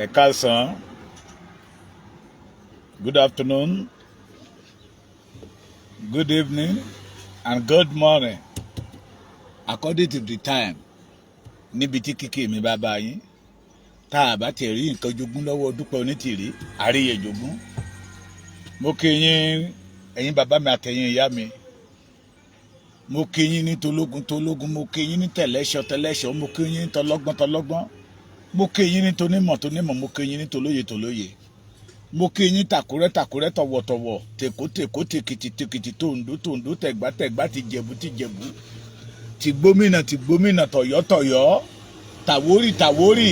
Ẹ káàsán, good afternoon, good evening and good morning, according to the time níbi tí kíkì mi bá bá yín. Tá a bá tiẹ̀ rí nǹkan jogún lọ́wọ́ Dúpẹ́ Onítìrí, àríyè jogún. Mo kí yín, ẹ̀yin bàbá mi àtẹ̀yin ìyá mi. Mo kí yín ní tológun tológun, mo kí yín ní tẹ̀lẹ́ṣọ̀ tẹ̀lẹ́ṣọ̀, mo kí yín ní tọlọ́gbọ́n tọlọ́gbọ́n, mo kí yín ní tonímọ̀ tonímọ̀, mo kí yín ní tolóye tolóye, mo kí yín tàkúrẹ́ tàkúrẹ́, tọ̀wọ̀tọ̀wọ̀, tèkó tèkó, tèkìtì tèkìtì, tòǹdó tòǹdó, tẹ̀gbá tẹ̀gbá, tìjẹ̀bú tìjẹ̀bú, tìgbómìnà tìgbómìnà, tọ̀yọ́ tọ̀yọ́, tàwórì tàwórì,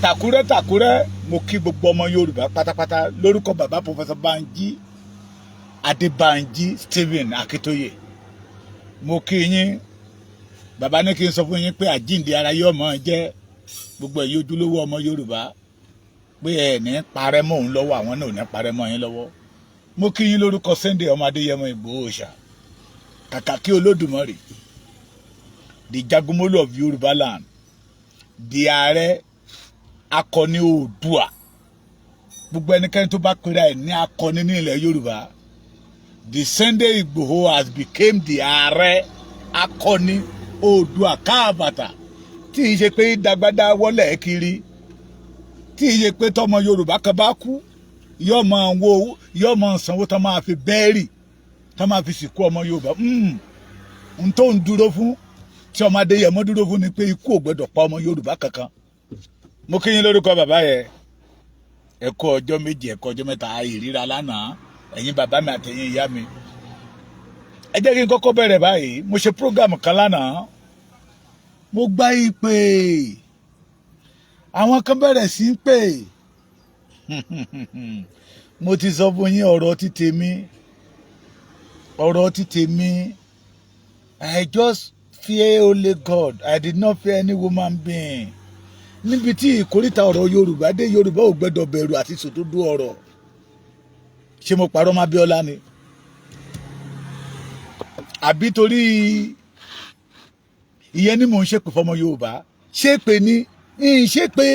tàkúrẹ́ tàkúrẹ́. Mo kí gbogbo ọmọ Yorùbá pátápátá lórúkọ bàbá Professor Banji Adébánjí Stephen Akíntóyè. Mo kí yín. Bàbá ní kí n sọ fún yín pé àjíǹde ara yóò mọ̀ jẹ́ gbogbo ẹ̀yin ojúlówó ọmọ Yorùbá, pé ẹ ní parẹ́ mọ́ òun lọ́wọ́, àwọn náà ò ní parẹ́ mọ́ yín lọ́wọ́. Mo kí yín lórúkọ Sunday ọmọ Adéyẹmọ Ìgbòho Òòṣà, kàkà kí Olódùmarè, the Jagunmólú of Yorùbá land, the ààrẹ akọni Oòduà. Gbogbo ẹnikẹ́ni tó bá pera ẹ̀ ní akọni ní ilẹ̀ Yorùbá, the Sunday Igboho has became the ààrẹ akọni Oòduà káàbàtà, tí ì ṣe pé dagbada wọlé kiri, tí ì ṣe pé tọmọ Yorùbá kan bá kú, yóò máa wo, yóò máa sanwó tó máa fi bury, tó máa fi sìnkú ọmọ Yorùbá. N tó ń dúró fún, tí ọmọ Adéyẹmọ dúró fún, ni pé ikú ò gbọdọ̀ pa ọmọ Yorùbá kankan. Mo kí yín lórúkọ bàbá yẹn. Ẹ kú ọjọ́ 2, ẹ kú ọjọ́ 3, àìríra lánàá. Ẹ̀yin bàbá mi àtẹ̀yin ìyá mi, ẹ jẹ́ kí n kọ́kọ́ bẹ̀rẹ̀ báyìí. Mo ṣe program kan lánàá, mo gbá ìpè, àwọn kan bẹ̀rẹ̀ sí í pè. Mo ti sọ fún yín, ọ̀rọ̀ ti tèmi, ọ̀rọ̀ ti tèmi, I just fear only God. I did not fear any human being. Níbi tí ìkórìtà ọ̀rọ̀ Yorùbá dé, Yorùbá ò gbẹ́dọ̀ bẹ̀rù àti sòdodo ọ̀rọ̀. Ṣé mo parọ́ mọ́ Abíọ́lá ni? Àbí torí ìyẹn ni mò ń ṣépè fọmọ Yorùbá? Ṣépè ni ń ṣépè.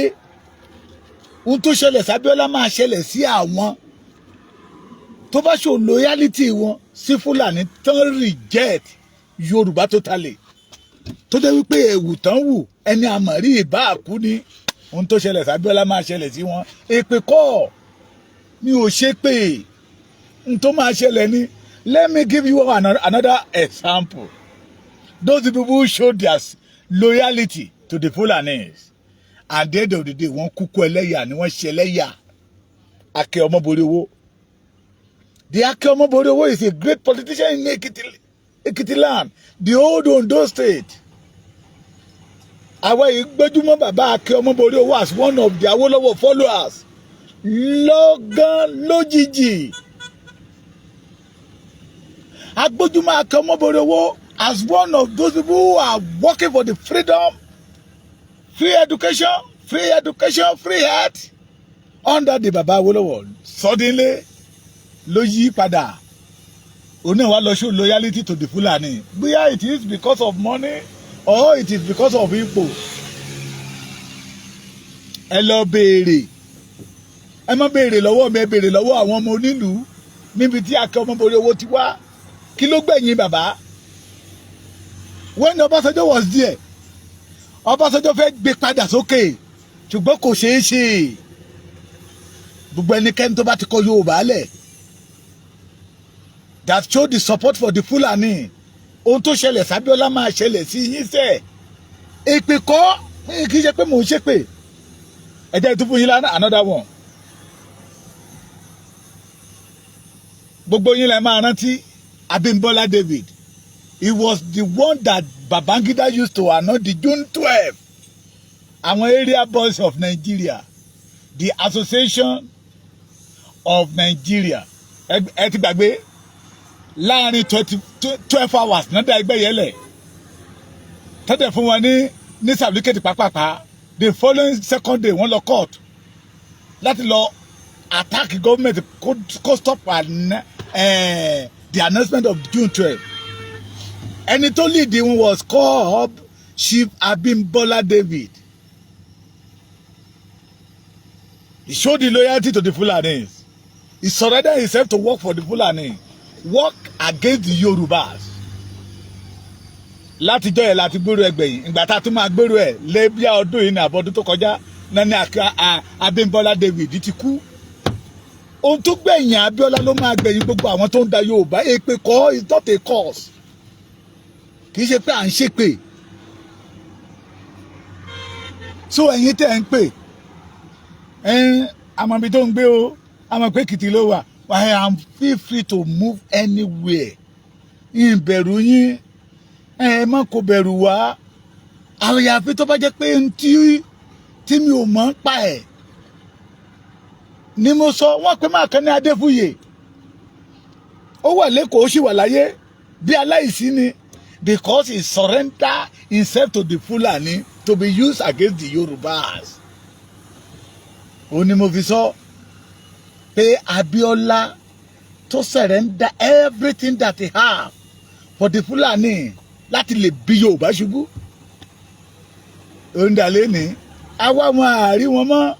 Ohun tó ṣẹlẹ̀ sábíọ́lá máa ṣẹlẹ̀ sí àwọn tó bá show loyalty wọn sí Fúlàní tán, reject Yorùbá totally, tó jẹ́ wípé ẹ̀wù tán wù ẹni àmọ̀rí ìbá àkú ni. Ohun tó ṣẹlẹ̀ sábíọ́lá máa ṣẹlẹ̀ sí wọn. Èpè kọ́, mi ò ṣe pé ohun tó máa ṣẹlẹ̀ ni. Let me give you another example. Those people who show their loyalty to the Fulanis, at the end of the day, wọ́n kúkú ẹlẹ́yà ni wọ́n ṣe ẹlẹ́yà. Akin Ọmọboríowó, the Akin Ọmọboríowó is a great politician in Ekiti, Ekiti land, the old Ondo State. Àwa yìí gbójúmọ́ bàbá Akin Ọmọboríowó as one of the Awolowo followers. Lọ́gán lójijì, agbójúmọ́ Akin Ọmọboríowó as one of those people who are working for the freedom, free education, free education, free health under the baba Awolowo. Suddenly ló yí padà, òun náà wá lọ show loyalty to the Fulani. Bóyá it is because of money or it is because of ipò, ẹ lọ béèrè. Ẹ má béèrè lọ́wọ́ mi, ẹ béèrè lọ́wọ́ àwọn ọmọ onílùú níbi tí Akin Ọmọboríowó ti wá. Kí ló gbẹ̀yìn bàbá? When Ọbásanjọ́ was there, Ọbásanjọ́ fẹ́ gbé padà sókè, ṣùgbọ́n kò ṣeé ṣe. Gbogbo ẹnikẹ́ni tó bá ti kọ Yorùbá lẹ̀, that show the support for the Fulani, ohun tó ṣẹlẹ̀ sábíọ́lá máa ṣẹlẹ̀ sí yín sẹ́. Èpè kọ́, kì í ṣe pé mò ń ṣépè. Ẹ jẹ́ ìtúfún yín lánàá another one. Gbogbo yín lẹ máa rántí Abímbọ́lá David. He was the one that Babangida used to announce the June 12. Àwọn Area Boys of Nigeria, the Association of Nigeria, ẹ ti gbàgbé, láàrin 20 12 hours náà dá ẹgbẹ́ yẹn lẹ̀, tẹ́tẹ̀ fún wọn ní certificate pápápá. The following second day, wọ́n lọ court láti lọ attack government kó stop the announcement of June 12. Ẹni tó lead wọn was called Chief Abimbola David. He showed the loyalty to the Fulanis. He surrendered himself to work for the Fulani, work against the Yorubas. Látijọ́ yẹn láti gbèrò ẹgbẹ̀yìn. Ìgbà tá a tún máa gbèrò ẹ̀ lébíà, ọdún yìí ní àbọ̀dún tó kọjá náà ní Abímbọ́lá David ti kú. Ohun tó gbẹ̀yìn Abíọ́lá ló máa gbẹ̀yìn gbogbo àwọn tó ń da Yorùbá. Èpè kọ́ is not a curse. Kì í ṣe pé à ń ṣépè. So ẹ̀yin tẹ́ ń pè ẹ̀yin, àmọ́ ibi tó ń gbé o, àmọ́ pé Èkìtì ló wà. I am feel free to move anywhere. Ìbẹ̀rù yín, ẹ má kó bẹ̀rù wá. Àyàfi tó bá jẹ́ pé tí tí mi ò mọ̀ ń pa ẹ̀ ni mo sọ. Wọ́n pé máa kàn ní Adéfúyè, ó wà lẹ́kọ̀ọ́, ó sì wà láyé bí aláìsí ni, because he surrender himself to the Fulani to be used against the Yorubas. Ó ní mo fi sọ pé Abíọ́lá tó surrender everything that he have for the Fulani láti lè bí Yorùbá ṣubú, òǹdàlẹ́ ní àwa wọn àárí wọn mọ́.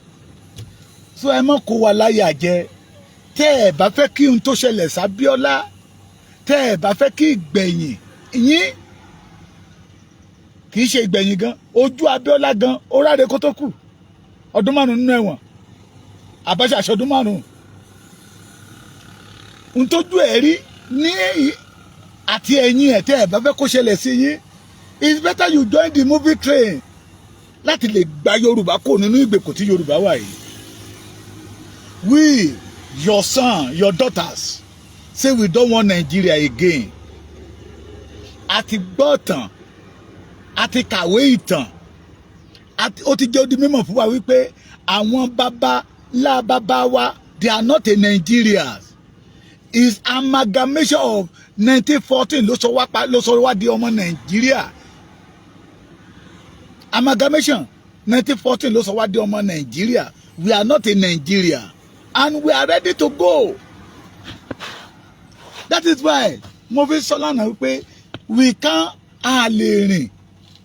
So ẹ mọ́ kó wa láyà jẹ. Tẹ́ ẹ bá fẹ́ kí n tó ṣẹlẹ̀ sábíọ́lá, tẹ́ ẹ bá fẹ́ kí ìgbẹ̀yìn yín, kì í ṣe ìgbẹ̀yìn gan, ojú Abíọ́lá gan ó ráre kó tó kù, ọdún 5 nínú ẹ̀wọ̀n. Abacha aṣọdún 5. N tójú ẹ̀ rí ní àti ẹ̀yìn ẹ̀, tẹ́ ẹ bá fẹ́ kó ṣẹlẹ̀ sí yín, it's better you join the movie train láti lè gba Yorùbá kó nínú ìgbèkùn tí Yorùbá wà yìí. We, your son, your daughters, say we don't want Nigeria again. A ti gbọ́ tàn, a ti kàwé ìtàn, ó ti jẹ́ ó di mímọ̀ fún wa wípé àwọn baba ńlá baba wa, they are not a Nigerians. Is amalgamation of 1914 ló sọ wá pa, ló sọ wá di ọmọ Nàìjíríà. Amalgamation 1914 ló sọ wá di ọmọ Nàìjíríà. We are not a Nigeria and we are ready to go. That is why mo fi sọ lánàá wípé we can, a lè rìn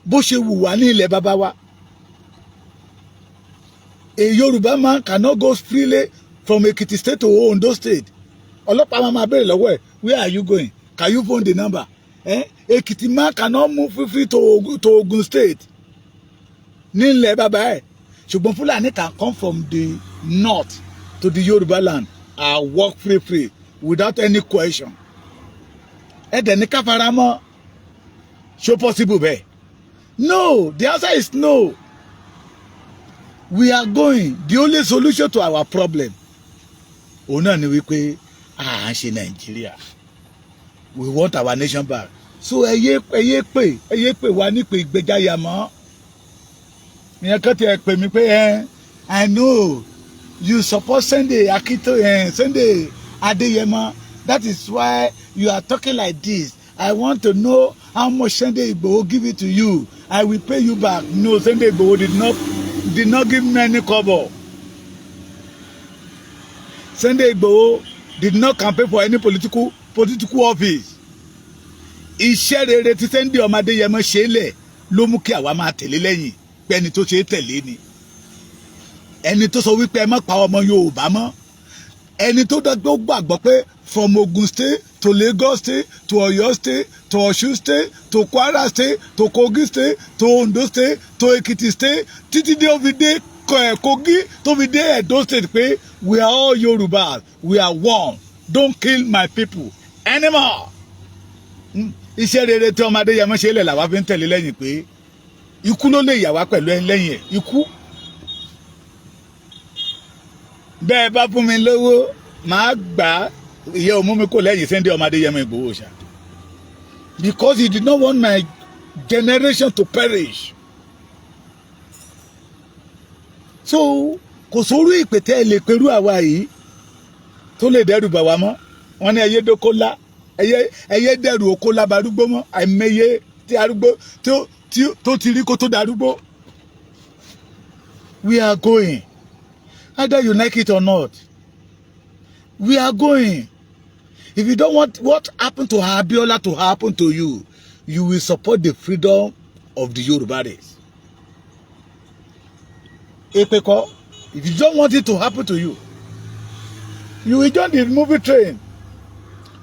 bó ṣe wù wá ní ilẹ̀ bàbá wa. A Yorùbá man cannot go freely from Ekiti State to Ondo State. Ọlọ́pàá máa máa béèrè lọ́wọ́ ẹ̀, "Where are you going? Can you phone the number?" Eh? Ekiti man cannot move free to Ogun State nílẹ̀ bàbá ẹ̀, ṣùgbọ́n Fúlàní can come from the north to the Yorùbá land and work free free without any question. Ẹ dẹ̀ ní ká fara mọ́. Ṣó possible bẹ́ẹ̀? No, the answer is no. We are going. The only solution to our problem, òun náà ni wípé à ń ṣe Nàìjíríà. We want our nation back. So ẹ yé pè wá nípe ìgbéjáyà mọ́. Ìyẹn kan tiẹ̀ pè mí pé ẹ, "I know you support Sunday Akito, Sunday Adeyemo. That is why you are talking like this. I want to know how much Sunday Igboho give it to you. I will pay you back." No, Sunday Igboho did not give me any kobo. Sunday Igboho did not campaign for any political office. Iṣẹ́ rere tí Sunday ọmọ Adéyẹmọ ṣe é lẹ̀ ló mú kí àwa máa tẹ̀lé lẹ́yìn, pé ẹni tó ṣe é tẹ̀lé ni ẹni tó sọ wípé ẹ má pa ọmọ Yorùbá mọ́, ẹni tó dọ́gbọ́ gbàgbọ́ pé from Ogun State to Lagos State to Oyo State to Osun State to Kwara State to Kogi State to Ondo State to Ekiti State, títí dé ó fi dé Kogi, tó fi dé Edo State, pé we are all Yorùbá, we are one, don't kill my people anymore. Iṣẹ́ rere tí ọmọ Adéyẹmọ ṣe lẹ̀ làwa fi ń tẹ̀lé lẹ́yìn, pé ikú ló lè yà wá pẹ̀lú ẹ lẹ́yìn ẹ̀ ikú. Bẹ́ẹ̀ bá fún mi lówó, màá gbà á. Ìyá òmú mi kò lẹ́yìn Sunday ọmọ Adéyẹmọ Ìgbòho ṣá, because he did not want my generation to perish. So kò sórú ìpè tẹ́ ẹ lè perú àwa yìí tó lè dẹ́rù bà wá mọ́. Wọ́n ní ẹyẹ dókólá, ẹyẹ dẹ́rù okó lábarúgbó mọ́. Àìmọye tí arúgbó tó ti rí kó tó darúgbó. We are going, either you like it or not. We are going. If you don't want what happened to Abiola to happen to you, you will support the freedom of the Yoruba race. Èpè kọ́. If you don't want it to happen to you, you will join the movie train.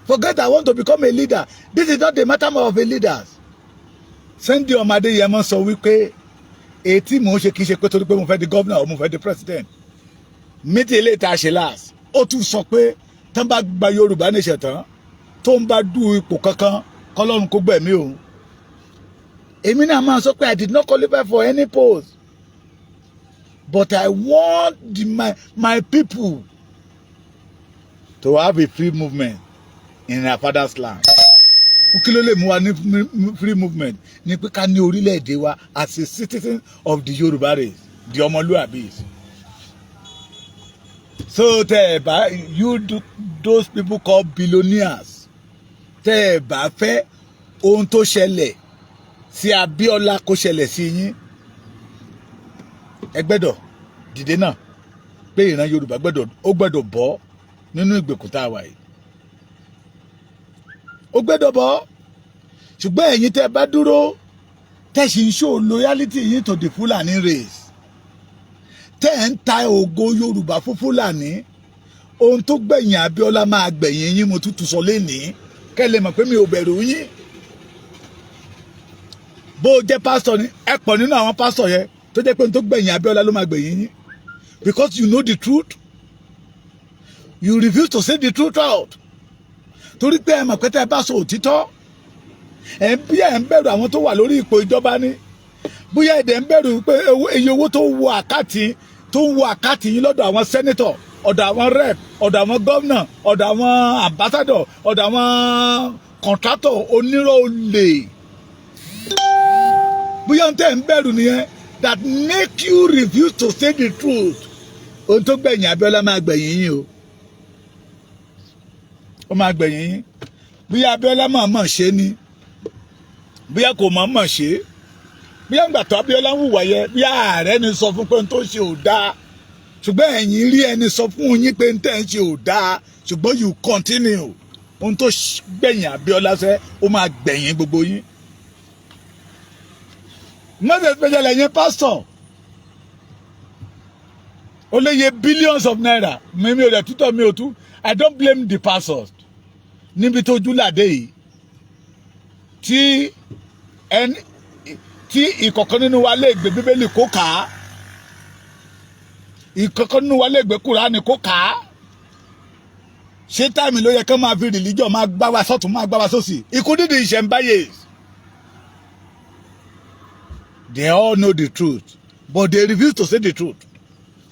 Forget "I want to become a leader." This is not the matter of a leaders. Sunday ọmọ Adéyẹmọ sọ wípé ètí mò ń ṣe kì í ṣe pé torí pé mo fẹ́ di governor or mo fẹ́ di president. Méjì eléyìí tá a ṣe last, ó tún sọ pé tán bá gba Yorùbá nation tán, tó ń bá du ipò kankan, kọ́lọ́run kó gbẹ̀mí òun. Èmi náà máa sọ pé I did not qualify for any post, but I want my people to have a free movement in our father's land. Kí ló lè mú wa ní free movement? Ní pé ká ní orílẹ̀-èdè wa as a citizen of the Yorùbá race, the ọmọlúàbí. So tẹ ẹ bá, you do, those people called billionaires, tẹ ẹ bá fẹ́ ohun tó ṣẹlẹ̀ sí Abíọ́lá kó ṣẹlẹ̀ sí yín, ẹ gbẹ́dọ̀ dìde náà pé ìran Yorùbá gbẹ́dọ̀, ó gbẹ́dọ̀ bọ́ nínú ìgbèkùn tá a wà yìí, ó gbẹ́dọ̀ bọ́. Ṣùgbọ́n ẹ̀yin tẹ́ bá dúró, tẹ́ sì ń show loyalty yín to the Fulani race, tẹ́ ẹ̀ ń ta ògo Yorùbá fún Fúlàní, ohun tó gbẹ̀yìn Abíọ́lá máa gbẹ̀yìn yín. Mo tútù sọ lénìí kẹ́ lè mọ̀ pé mi ò bẹ̀rù yín. Bó o jẹ́ pásítọ̀ ni, ẹ pọ̀ nínú àwọn pásítọ̀ yẹn tó jẹ́ pé ohun tó gbẹ̀yìn Abíọ́lá ló máa gbẹ̀yìn yín, because you know the truth, you refuse to say the truth out, torí pé ẹ mọ̀ pé tẹ́ ẹ bá sọ òtítọ́, ẹ bí ẹ ń bẹ̀rù àwọn tó wà lórí ipò ìjọba ni, bóyá ẹ̀dẹ̀ ń bẹ̀rù pé iye owó tó wọ account, tó ń wọ account yín lọ́dọ̀ àwọn senator, ọ̀dọ̀ àwọn rep, ọ̀dọ̀ àwọn gómìnà, ọ̀dọ̀ àwọn ambassador, ọ̀dọ̀ àwọn contractor onírọ̀ olè, bóyá ń tẹ̀ ń bẹ̀rù nìyẹn that make you refuse to say the truth. Ohun tó gbẹ̀yìn Abíọ́lá máa gbẹ̀yìn yín o, ó máa gbẹ̀yìn yín. Bóyá Abíọ́lá mọ̀ mọ̀ ṣe ni, bóyá kò mọ̀ mọ̀ ṣe, bóyá ńgbà tó Abíọ́lá ń hùwà yẹ, bóyá ààrẹ ni sọ fún pé ohun tó ṣe ò dáa, ṣùgbọ́n ẹ̀yin rí ẹni sọ fún yín pé ń tẹ́ ń ṣe ò dáa, ṣùgbọ́n you continue. Ohun tó gbẹ̀yìn Abíọ́lá sẹ́, ó máa gbẹ̀yìn gbogbo yín, most especially ẹ̀yin pastor. Ó léye billions of naira. Mímí ò rẹ̀ tútọ̀ mi ò tú. I don't blame the pastors níbi tó júlàdé yìí, tí ẹni tí ìkọ̀kan nínú wa lè gbé Bíbélì kó kà á, ìkọ̀kan nínú wa lè gbé Kùránì kó kà á. Ṣé time ló yẹ kán máa fi religion máa gbá wa sọ́tún, máa gbá wa sósì, ikú dídì ìṣẹ̀ǹbáyé? They all know the truth, but they refuse to say the truth.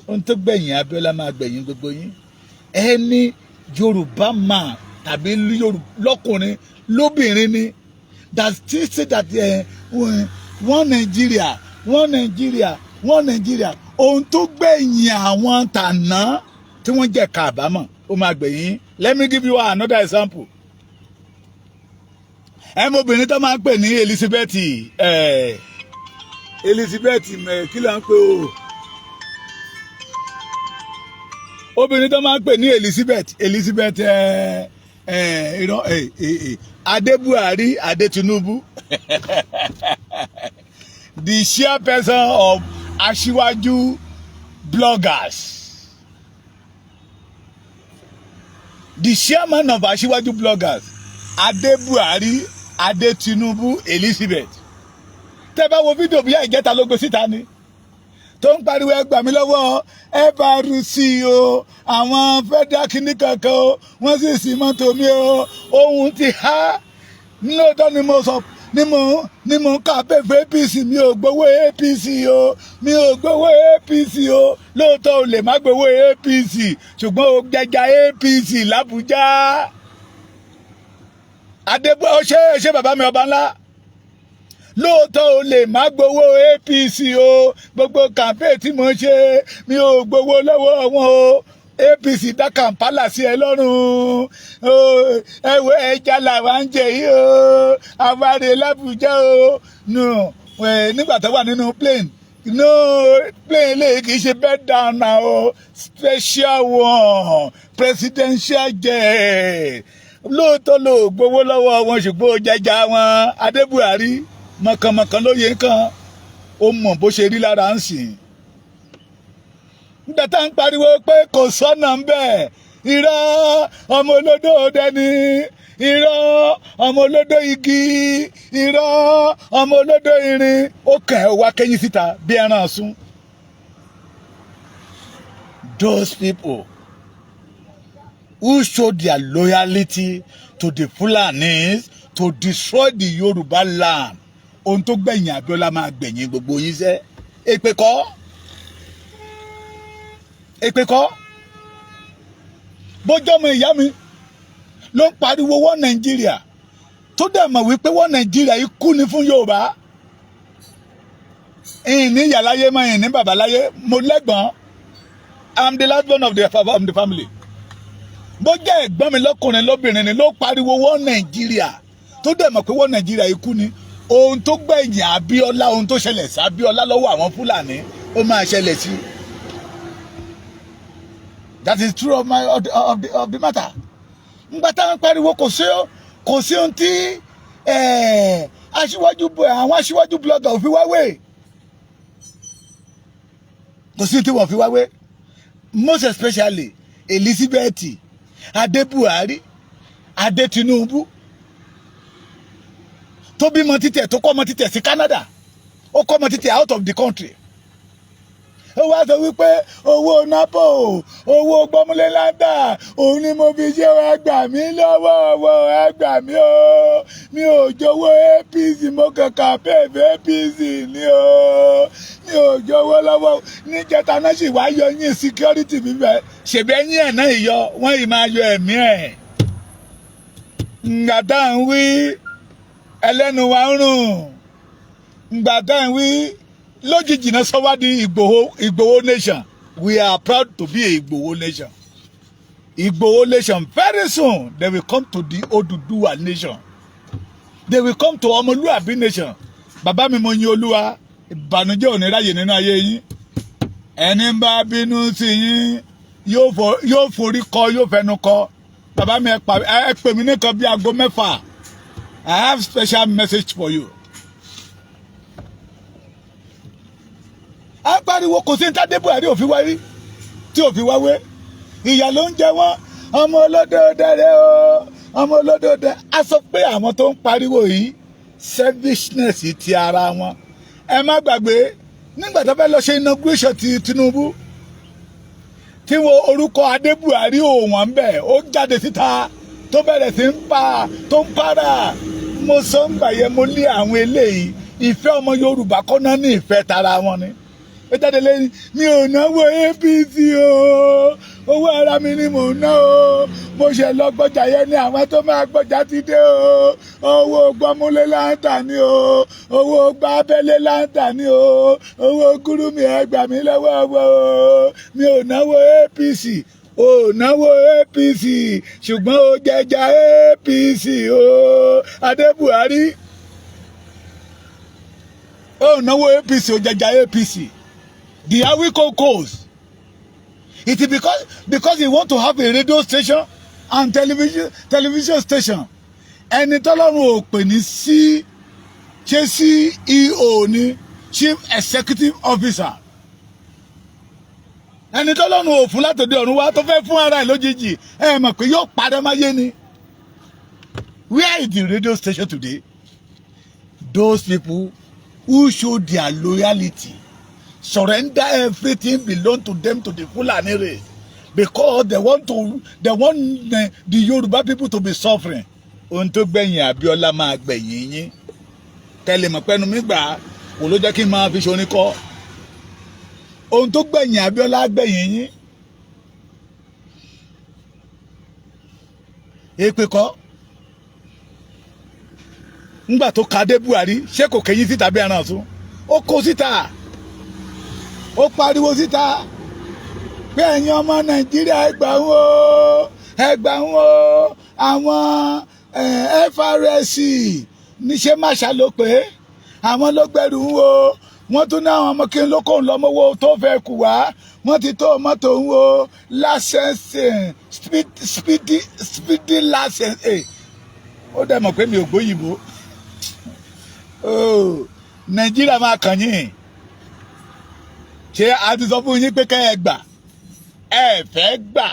Ohun tó gbẹ̀yìn Abíọ́lá máa gbẹ̀yìn gbogbo yín. Ẹni Yorùbá man tàbí lọ́kùnrin lóbìnrin ni that still say that one Nigeria, one Nigeria, one Nigeria, ohun tó gbẹ̀yìn àwọn tàná tí wọ́n jẹ́ kábàámọ̀, ó máa gbẹ̀yìn. Let me give you another example. Ẹmọbìnrin tó máa ń pè ní Elizabeth, Elizabeth, kí ló ń pè o, obìnrin tó máa ń pè ní Elizabeth, Elizabeth irọ́, Adé Buhari, Adé Tinubu, the chairperson of Aṣíwájú bloggers, the chairman of Aṣíwájú bloggers, Adé Buhari, Adé Tinubu Elizabeth. Tẹ́ bá wo fídíò, bí ìjẹta ló gbé síta ni tó ń pariwo, "Ẹ gbà mí lọ́wọ́ FRC o, àwọn federal kìíní kankan o, wọ́n sì sí mọ́tò mi o." Ohun ti há lóòótọ́ ni mo sọ ni mo ń kà pé fún APC. Mi ò gbowó APC o, mi ò gbowó APC o. Lóòótọ́ o lè má gbowó APC, ṣùgbọ́n o jẹja APC l'Àbújá. Adébó ṣe ṣe bàbá mi ọba ńlá. Lóòótọ́ o lè má gbowó APC o. Gbogbo campaign tí mo ń ṣe, mi ò gbowó lọ́wọ́ wọn o. APC dá Kampala sí ẹ lọ́rùn. Ẹwẹ́ ẹja làwa ń jẹ yìí o, àwárí l'Àbújá o. Nígbà tó wà nínú plane, no plane lè kì í ṣe bed down na o, special one, presidential jet. Lóòótọ́ ló gbowó lọ́wọ́ wọn, ṣùgbọ́n ó jẹja wọn. Adé Buhari, mọ̀kànmọ̀kàn ló yẹ kàn ó mọ̀ bó ṣe rí lára ń sìn. Nígbà tá à ń pariwo pé kò sọ́nà ń bẹ̀, irọ́, ọmọ olódò dẹni, irọ́, ọmọ olódò igi, irọ́, ọmọ olódò irin, ó kàn ẹ́ wá kẹ́yìn síta bí ẹran sún. Those people who showed their loyalty to the Fulanis to destroy the Yoruba land, ohun tó gbẹ̀yìn Abíọ́lá máa gbẹ̀yìn gbogbo yín sẹ́. Èpè kọ́, èpè kọ́. Bójọ́mọ ìyá mi ló ń pariwo wọ́n Nàìjíríà, tó dẹ̀ mọ̀ wípé wọ́n Nàìjíríà ikú ni fún Yorùbá. Ìní ìyá láyé mọ́, ìní bàbá láyé, mo lẹ́gbọ̀n. I'm the last born of the family. Bó jẹ́ ẹ̀gbọ́n mi lọ́kùnrin lóbìnrin ni ló pariwo wọ́n Nàìjíríà, tó dẹ̀ mọ̀ pé wọ́n Nàìjíríà ikú ni, ohun tó gbẹ̀yìn Abíọ́lá, ohun tó ṣẹlẹ̀ sí Abíọ́lá lọ́wọ́ àwọn Fúlàní, ó máa ṣẹlẹ̀ sí. That is true of the matter. Ngbà táwọn pariwo, kò sí ohun tí aṣíwájú, àwọn aṣíwájú blogger ò fi wáwé, kò sí ohun tí wọ́n fi wáwé, most especially Elizabeth Adé Buhari, Adé Tinubu, tó bímọ títẹ̀, tó kọ́ ọmọ títẹ̀ sí Canada, ó kọ́ ọmọ títẹ̀ out of the country. Ó wá sọ wípé owó napo, owó gbọmúlélátà, òun ni mo fi ṣe. Ẹ gbà mí lọ́wọ́ owó, ẹ gbà mí o, mi ò jowó APC, mo kàn campaign APC ni o, mi ò jowó lọ́wọ́. Níjẹta náà sì wá yọ yín security bíbẹ̀, ṣèbí ẹ̀yìn ẹ̀ náà yọ wọ́n yìí máa yọ ẹ̀mí ẹ̀. Ǹgbà tá à ń wí, ẹlẹ́nu wa ń rùn. Ǹgbà tá à ń wí, lójijì náà sọ wá di Ìgbòho, Ìgbòho nation. We are proud to be a Ìgbòho nation, Ìgbòho nation. Very soon they will come to the Oduduwa nation, they will come to Ọmọlúàbí nation. Bàbá mi, mo yin Olúwa, ìbànújẹ́ ò ní ráyè nínú ayé yín. Ẹni bá bínú sí yín yóò forí kọ, yóò fẹnu kọ. Bàbá mi, ẹ pè mí nìkan bí aago 6. I have special message for you. A pariwo, kò sí ní Tádé Buhari ò fi wá rí tí ò fi wá wé. Ìyà ló ń jẹ wọ́n, ọmọ olódòdó rẹ o, ọmọ olódòdó. A sọ pé àwọn tó ń pariwo yìí, selfishness ti ara wọn. Ẹ má gbàgbé nígbà tó fẹ́ lọ ṣe inauguration ti Tinubu, tí wọn orúkọ Adé Buhari ò wọ́n bẹ̀, ó jáde síta, tó bẹ̀rẹ̀ sí ń pa, tó ń para. Mo sọ ń gbà yẹn, mo lé àwọn eléyìí, ìfẹ́ ọmọ Yorùbá kọ́ná ní, ìfẹ́ tara wọn ni. Ó jáde lẹ́yìn, mi ò náwó APC o, owó ara mi ni mò ń ná o, mo ṣe lọ gbọ́jà yẹn ní àwọn tó máa gbọ́jà ti dé o, owó gbọ́múlé láǹtà ni o, owó gbábẹ́lé láǹtà ni o, owó gúrúmì, ẹ gbà mí lọ́wọ́ o, mi ò náwó APC. Ò náwó APC, ṣùgbọ́n ó jẹjà APC o. Adé Buhari, ó náwó APC, ó jẹjà APC. The Awikokos, it is because he want to have a radio station and television station. Ẹni tọ́lọ́run ò pè ní sí, ṣé CEO ní, Chief Executive Officer, ẹni tọ́lọ́run ò fún látòdì ọ̀run wá, tó fẹ́ fún ara ẹ̀ lójijì, ẹ mọ̀ pé yóò parẹ́ máyé ni. Where is the radio station today? Those people who show their loyalty, surrender everything belong to them to the Fulani race because they want the Yoruba people to be suffering. Ohun tó gbẹ̀yìn Abíọ́lá máa gbẹ̀yìn yín. Kẹ́lẹ́ mọ̀ pẹ́nu mi gbà kò ló jẹ́ kí n máa fi ṣorin kọ́. Ohun tó gbẹ̀yìn Abíọ́lá gbẹ̀yìn yín. Èpè kọ́. Ńgbà tó ka dé Buhari, ṣé kò kẹ́yìn síta bí ẹran ọ̀tún? Ó kó síta, ó pariwo síta pé ẹ̀yin ọmọ Nàìjíríà, ẹ gbà ń o, ẹ gbà ń o, àwọn FRSC níṣẹ́ máṣá ló pé àwọn ló gbẹrù ń wo. Wọ́n tún ní àwọn ọmọ kí n ló kó ń lọ́mọ́wọ́ tó fẹ́ kù wá, wọ́n ti tó mọ́tò ń wo license, speedy speedy license. Ó dẹ̀ mọ̀ pé mi ò gbóyìnbó. Nàìjíríà máa kàn yín. Ṣé a ti sọ fún yín pé kẹ́ ẹ gbà? Ẹ fẹ́ gbà.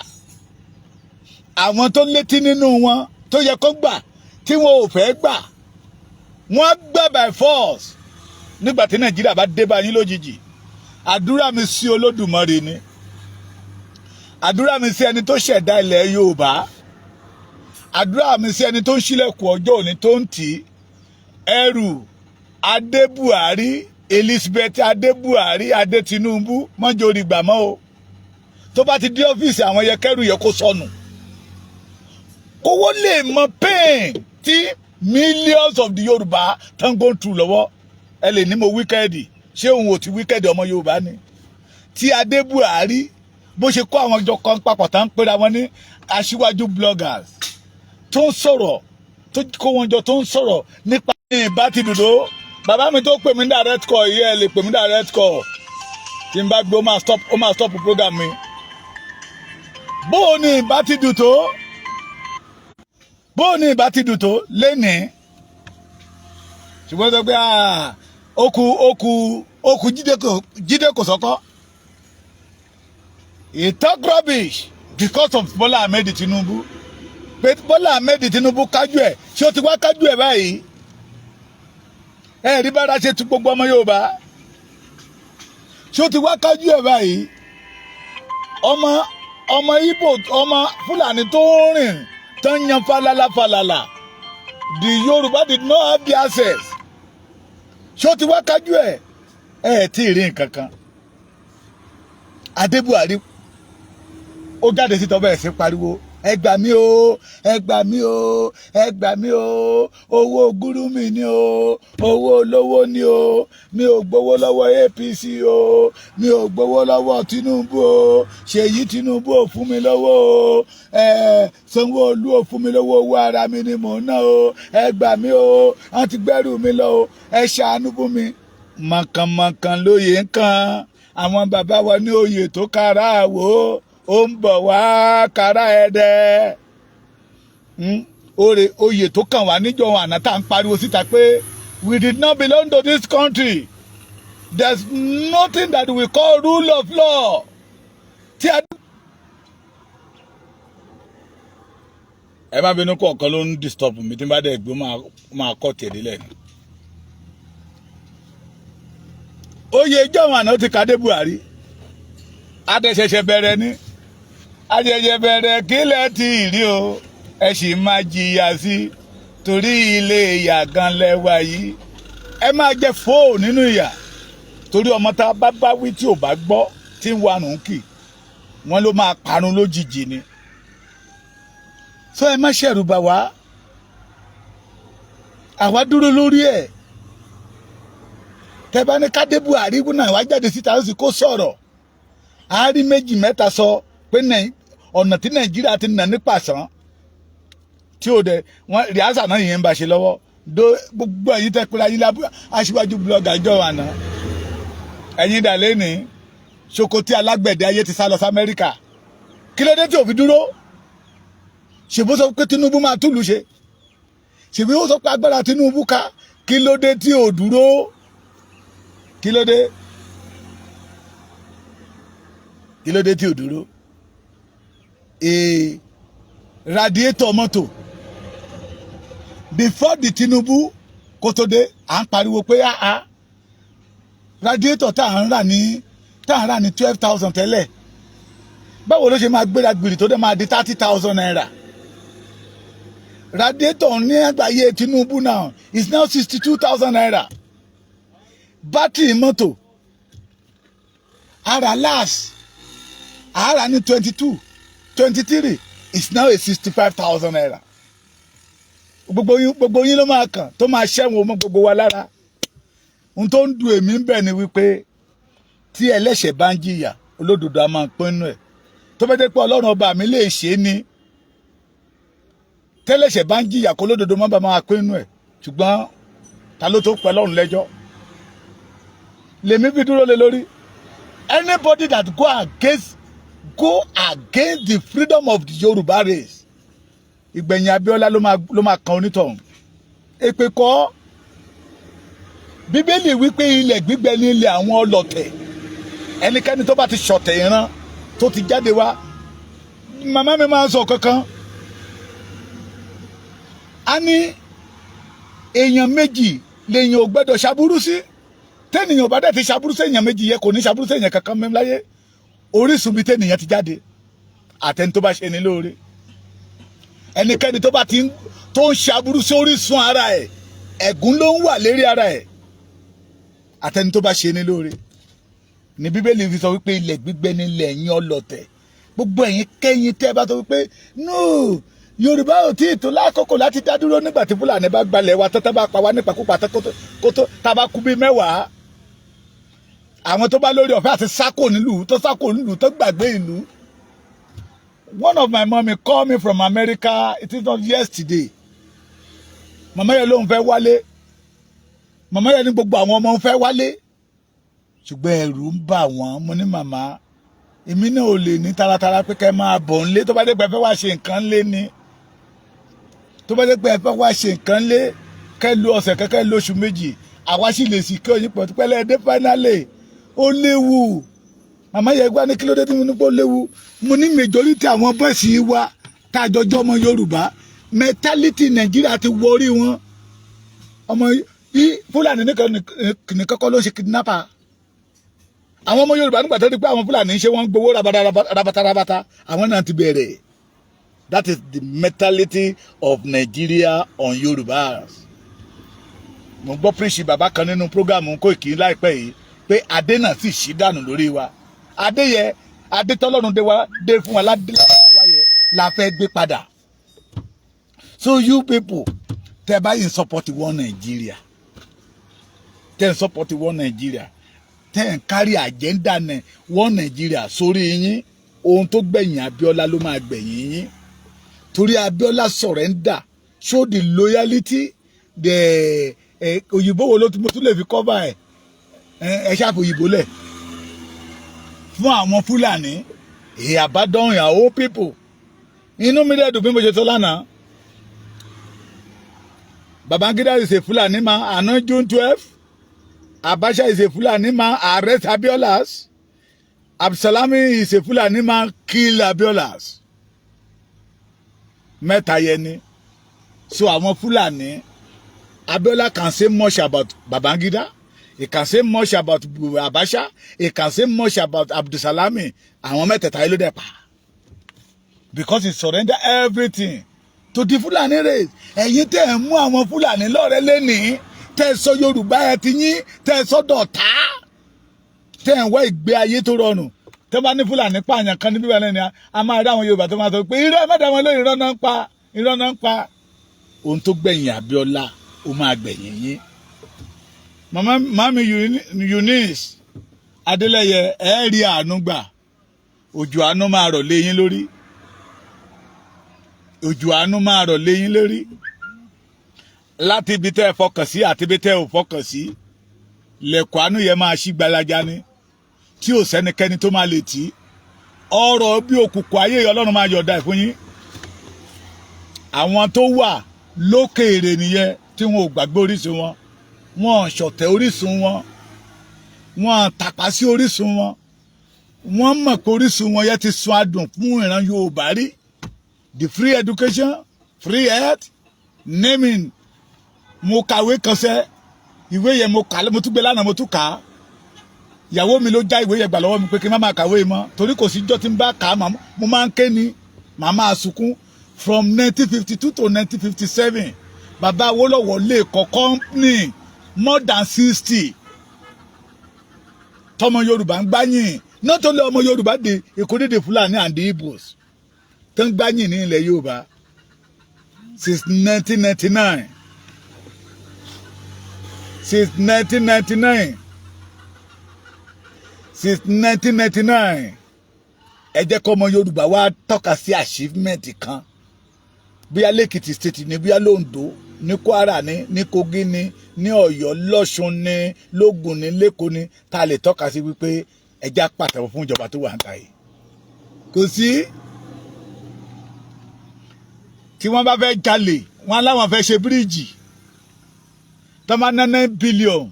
Àwọn tó létí nínú wọn tó yẹ kó gbà tí wọn ò fẹ́ gbà, wọ́n gbà by force nígbà tí Nàìjíríà bá dé bá yín lójijì. Àdúrà mi sí Olódùmarè ni, àdúrà mi sí ẹni tó ṣẹ̀dá ilẹ̀ Yorùbá, àdúrà mi sí ẹni tó ń ṣílẹ̀kùn ọjọ́ òní tó ń tì í. Ẹrù Adé Buhari, Elizabeth Adé Buhari, Adé Tinubu, mọ́jọ́rì gbàmọ́ o. Tó bá ti dé ọ́fíìsì, àwọn yẹ kẹ́rù yẹ kó sọnù, kówó lè mọ pain tí millions of the Yorùbá tán go through lọ́wọ́. Ẹ lè ní mo wicked. Ṣé òun ò ti wicked? Ọmọ Yorùbá ni. Tí Adé Buhari bó ṣe kó àwọn ìjọ kan papọ̀ tá ń pera wọn ní aṣíwájú bloggers tó ń sọ̀rọ̀, tó kó wọn jọ, tó ń sọ̀rọ̀ nípa ní ìbá ti dùdó. Bàbá mi tó pè mí direct call yìí, ẹ lè pè mí direct call. Tí n bá gbé, ó máa stop program mi. Bó o ní ìbá ti dùn tó, bó o ní ìbá ti dùn tó lénìí, ṣùgbọ́n sọ pé ó kù ó kù Jídé Kòsọ́kọ́. He talk rubbish because of Bola Ahmed Tinubu, pé Bola Ahmed Tinubu kájú ẹ̀. Ṣé ó ti wá kájú ẹ̀ báyìí? Ẹ rí bára ṣe tu gbogbo ọmọ Yorùbá. Ṣé ó ti wá kájú ẹ̀ báyìí? Ọmọ Ìgbò, ọmọ Fúlàní tó ń rìn tó ń yan falala falala, the Yorùbá did not have the access. Ṣé ó ti wá kájú ẹ̀? Ẹ tí ì rí nǹkan kan. Adé Buhari ó jáde síta, bẹ̀rẹ̀ sí pariwo, "Ẹ gbà mí o, ẹ gbà mí o, ẹ gbà mí o. Owó gúrúmì ni o, owó olówó ni o. Mi ò gbowó lọ́wọ́ APC o, mi ò gbowó lọ́wọ́ Tinubu o. Ṣèyí Tinubu ò fún mi lọ́wọ́ o, ẹ Sanwó-Olú ò fún mi lọ́wọ́. Owó ara mi ni mò ń ná o. Ẹ gbà mí o, wọ́n ti gbẹ́rù mi lọ o, ẹ ṣàánú fún mi." Mọ̀kànmọ̀kàn lóye ń kan àwọn bàbá wa ní oyè tó kára àwò, ó ń bọ̀ wá kára ẹ̀dẹ́. Oore oyè tó kàn wá níjọ́ àná tá à ń pariwo síta pé we did not belong to this country, there's nothing that we call rule of law. Tí a. Ẹ má bínú, kọ̀ọ̀kan ló ń disturb mi. Tí n bá dẹ̀ gbé, máa kọ́ tẹ̀lé lẹ́nu. Oyè ìjọba àná ti kàdé Buhari. Adẹ̀ṣẹ̀ṣẹ̀ bẹ̀rẹ̀ ni, àṣẹ̀ṣẹ̀ bẹ̀rẹ̀. Kílẹ̀ tí ì rí o, ẹ sì máa jìyà sí, torí ilé ìyà gan lẹ́wà yìí. Ẹ máa jẹ fóò nínú ìyà, torí ọmọ tá a bá bá wí tí ò bá gbọ́, tí ń wanù kì, wọ́n ló máa parun lójijì ni. Sọ ẹ má ṣẹ̀rù bà wá, àwa dúró lórí ẹ̀. Tẹ́ bá ní kádé Buhari náà wá jáde síta, ó sì kó sọ̀rọ̀ àárí méjì mẹ́ta sọ pé ọ̀nà tí Nàìjíríà ti nà ní pàṣán tí ó dẹ wọn rìásà náà yẹn ń bá ṣe lọ́wọ́. Do gbogbo ẹ̀yin tẹ́ pé ayé lábú aṣíwájú blogger jọ àná, ẹ̀yin dà lẹ́ni Sokoti alágbẹ̀dẹ ayé ti sá lọ sí Amẹ́ríkà. Kí ló dé tí ò fi dúró? Ṣèbó sọ pé Tinubu máa túlù ṣe? Ṣèbí ó sọ pé agbára Tinubu ká? Kí ló dé tí ò dúró? Kí ló dé? Kí ló dé tí ò dúró? Ee, radiator mọ́tò, before the Tinubu kó tó dé, à ń pariwo pé ah, radiator tá à ń rà ní 12,000 tẹ́lẹ̀, báwo ló ṣe máa gbéra gbìrì tó dé máa di ₦30,000? Radiator ní àgbáyé Tinubu now is now ₦62,000. Bátìrì mọ́tò ara last ara ní 22, 23, is now a ₦65,000. Gbogbo yín ló máa kàn tó máa ṣẹ́wọ̀n mọ́ gbogbo wa lára. Ohun tó ń du èmi ń bẹ̀ ni wípé tí ẹlẹ́ṣẹ̀ bá ń jìyà, olódodo a máa pinnu ẹ̀. Tó bá jẹ́ pé Ọlọ́run ọba mi lè ṣe é ní tẹ́lẹ̀ṣẹ̀ bá ń jìyà, kó olódodo má bàa máa pinnu ẹ̀. Ṣùgbọ́n ta ló tó pẹ́ Ọlọ́run lẹ́jọ́? Lèmi fi dúró lé lórí. Anybody that go against the freedom of the Yorùbá race, ìgbẹ̀yìn Abíọ́lá ló máa kan onítọ̀hún. Èpè kọ́. Bíbélì wípé ilẹ̀ gbígbẹ ní ilẹ̀ àwọn ọlọ̀tẹ̀. Ẹnikẹ́ni tó bá ti ṣọ̀tẹ̀ ìran Tó ti jáde wá, màmá mi máa ń sọ kankan, a ní èèyàn méjì lèèyàn ò gbẹ́dọ̀ ṣàbúrú sí. Tẹ́nìyàn ò bá dẹ̀ ti ṣàbúrú sí èèyàn méjì yẹ, kò ní ṣàbúrú sí èèyàn kankan mẹ́rin láyé. Orísun bíi tẹ́nìyàn ti jáde, àtẹni tó bá ṣe ní lóore, ẹnikẹ́ni tó bá ti tó ń ṣàbúrú sí orísun ara ẹ̀, ẹ̀gún ló ń wà lérí ara ẹ̀. Àtẹni tó bá ṣe ní lóore ní Bíbélì fi sọ wípé ilẹ̀ gbígbẹ nílẹ̀ ẹ̀yin ọlọ̀tẹ̀. Gbogbo ẹ̀yin kẹ́yìn tẹ́ bá sọ wípé no, Yorùbá ò tí ì tó lákòókò láti dá dúró, nígbà tí Fúlàní bá gbalẹ̀ wa tán, bá pa wá nípakúpa tán, kótó tá a bá kú bíi 10, àwọn tó bá lórí ọ̀fẹ́ àti sákò nílùú, tó sákò nílùú, tó gbàgbé ìlú. One of my mommy call me from America, it is not yesterday. Màmá yẹn ló ń fẹ́ wálé. Màmá yẹn ní gbogbo àwọn ọmọ ń fẹ́ wálé, ṣùgbọ́n ẹ̀rù ń bà wọ́n. Mo ní, "Màmá, èmi náà ò lè ní taratara pé kẹ́ máa bọ̀ ńlé. Tó bá dé pé ẹ fẹ́ wá ṣe nǹkan lé ni, tó bá dé pé ẹ fẹ́ wá ṣe nǹkan lé, kẹ́ lu ọ̀sẹ̀ kẹ́kẹ́ lóṣù 2, àwa sì lè sì kí oyin pọ̀ pẹ́lẹ́ dé." Finally, ó léwu. Màmá yẹn gbá ní kí ló dé tí mo ní pé ó léwu. Mo ní majority àwọn boys wa tá a jọjọ́ ọmọ Yorùbá, mentality Nàìjíríà ti wọrí wọn. Ọmọ Fúlàní nìkan nìkan kọ́ ló ń ṣe kidnapper. Àwọn ọmọ Yorùbá, nígbà tó di pé àwọn Fúlàní ń ṣe, wọ́n ń gbowó rabata rabata, àwọn náà ti bẹ̀rẹ̀. That is the mentality of Nigeria on Yorùbá. Mo gbọ́ preach bàbá kan nínú program Koiki láìpẹ́ yìí pé adé náà sì ṣí dànù lórí wa. Adé yẹ, adé tọ́lọ́run dé wa dé fún wa ládé wa yẹ la fẹ́ gbé padà. So you people tẹ́ bá yìí support one Nigeria, tẹ́ ń support one Nigeria, tẹ́ ń kárí agenda ní one Nigeria sórí yín, ohun tó gbẹ̀yìn Abíọ́lá ló máa gbẹ̀yìn yín, torí Abíọ́lá surrender, show the loyalty, the òyìnbó wo ló mo tún lè fi cover ẹ? Ẹ ṣáàpù òyìnbó lẹ̀ fún àwọn Fúlàní. He abandon your own people. Inú mi dẹ̀ dùn bí mo ṣe sọ lánàá. Babangida is a Fulani man. Àná June 12, Abacha is a Fulani man, arrest Abiolas. Abdulsalami is a Fulani man, kill Abiolas. Mẹ́ta yẹn ni. So àwọn Fulani, Abiola can say much about Babangida, he can say much about Abacha, he can say much about Abdulsalami. Àwọn mẹ́tẹ̀ẹ̀ta yìí ló dẹ̀ pa because he surrender everything to the Fulani race. Ẹ̀yin tẹ́ ẹ̀ mú àwọn Fulani lọ́rẹ́ lẹ́nìí, tẹ́ ẹ sọ Yorùbá ẹ ti yín, tẹ́ ẹ sọ dọ̀tá, tẹ́ ẹ ń wá ìgbé ayé tó rọrùn, tẹ́ bá ní Fúlàní pààyàn kan ní bíbélì ni, a máa rí àwọn Yorùbá tó máa sọ pé irọ́ mẹ́ta wọn lóyún, irọ́ náà ń pa, irọ́ náà ń pa. Ohun tó gbẹ̀yìn Abíọ́lá, ó máa gbẹ̀yìn yín. Màmá màmí Eunice Adélẹ́yẹ, ẹ rí àánú gbà. Òjò àánú máa rọ̀ lé yín lórí. Òjò àánú máa rọ̀ lé yín lórí láti ibi tẹ́ ẹ fọkàn sí àti ibi tẹ́ ẹ ò fọkàn sí. Lẹ̀kọ́ àánú yẹn máa ṣí gbalaja ni tí ò sẹ́nikẹ́ni tó máa lè tì í. Ọ̀rọ̀ bí òkùnkùn ayé, Ọlọ́run máa yọ̀ọ̀da ẹ̀ fún yín. Àwọn tó wà lókèèrè nìyẹn tí wọn ò gbàgbé orísun wọn, wọn ṣọ̀tẹ̀ orísun wọn, wọn tàpá sí orísun wọn. Wọ́n mọ̀ pé orísun wọn yẹn ti sun adùn fún ìran Yorùbá rí. The free education, free health, naming. Mo kàwé kan sẹ́, ìwé yẹn mo kà, mo tún gbé lánàá, mo tún kà á. Ìyàwó mi ló já ìwé yẹn gbà lọ́wọ́ mi pé kí n má máa kàwé mọ́, torí kò sí jọ́ tí n bá kà á, mo máa ń ké ni, màá máa sunkún. From 1952 to 1957, bàbá Awólọ́wọ̀ lè kọ́ company more than 60 tọmọ Yorùbá ń gbáyìn. Not only ọmọ Yorùbá, de including the Fulani and the Igbos tó ń gbáyìn ní ilẹ̀ Yorùbá since 1999, since 1999, since 1999. Ẹ jẹ́ kọ́ ọmọ Yorùbá wá tọ́ka sí achievement kan, bóyá lẹ́kìtì State ní, bóyá lóńdó ní, Kwara ní, Kogi ní, Ọ̀yọ́, lọ́ṣun ní, lógùn ní, lẹ́kọ̀ọ́ ní, tá a lè tọ́ka sí wípé ẹ jẹ́ pàtẹ́wọ́ fún ìjọba tó wà ń ta yìí. Kò sí. Tí wọ́n bá fẹ́ jalè, wọ́n láwọn fẹ́ ṣe bíríìjì tó máa ná 9 billion,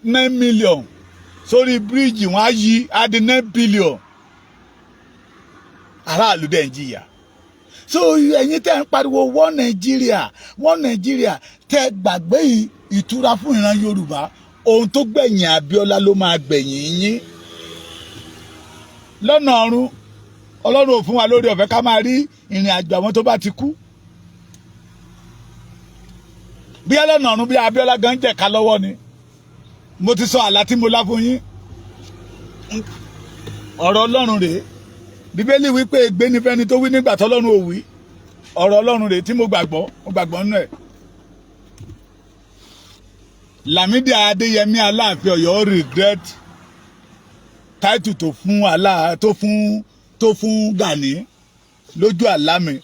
9 million sórí bíríìjì, wọ́n á yí á di 9 billion. Aráàlú dẹ̀ ń jìyà. So ẹ̀yin tẹ́ ń pariwo one Nigeria, one Nigeria, tẹ́ gbàgbé ìtura fún ìran Yorùbá, ohun tó gbẹ̀yìn Abíọ́lá ló máa gbẹ̀yìn yín lọ́nà ọ̀run. Ọlọ́run ò fún wa lórí ọ̀fẹ́ ká máa rí ìrìn àjò àwọn tó bá ti kú. Bí ẹlọ́nà ọ̀run, bí Abíọ́lá gan jẹ̀ka lọ́wọ́ ni. Mo ti sọ àlá tí mo lá fún yín. Ọ̀rọ̀ Ọlọ́run rèé. Bíbélì wípé ègbé ni fẹ́ni tó wí nígbà tọ́lọ́run ò wí. Ọ̀rọ̀ Ọlọ́run rèé tí mo gbàgbọ́, mo gbàgbọ́ nínú ẹ̀. Lámídì Adéyẹmí, Aláàfin Ọ̀yọ́, regret title tó fún alá tó fún Gani lójú àlá mi.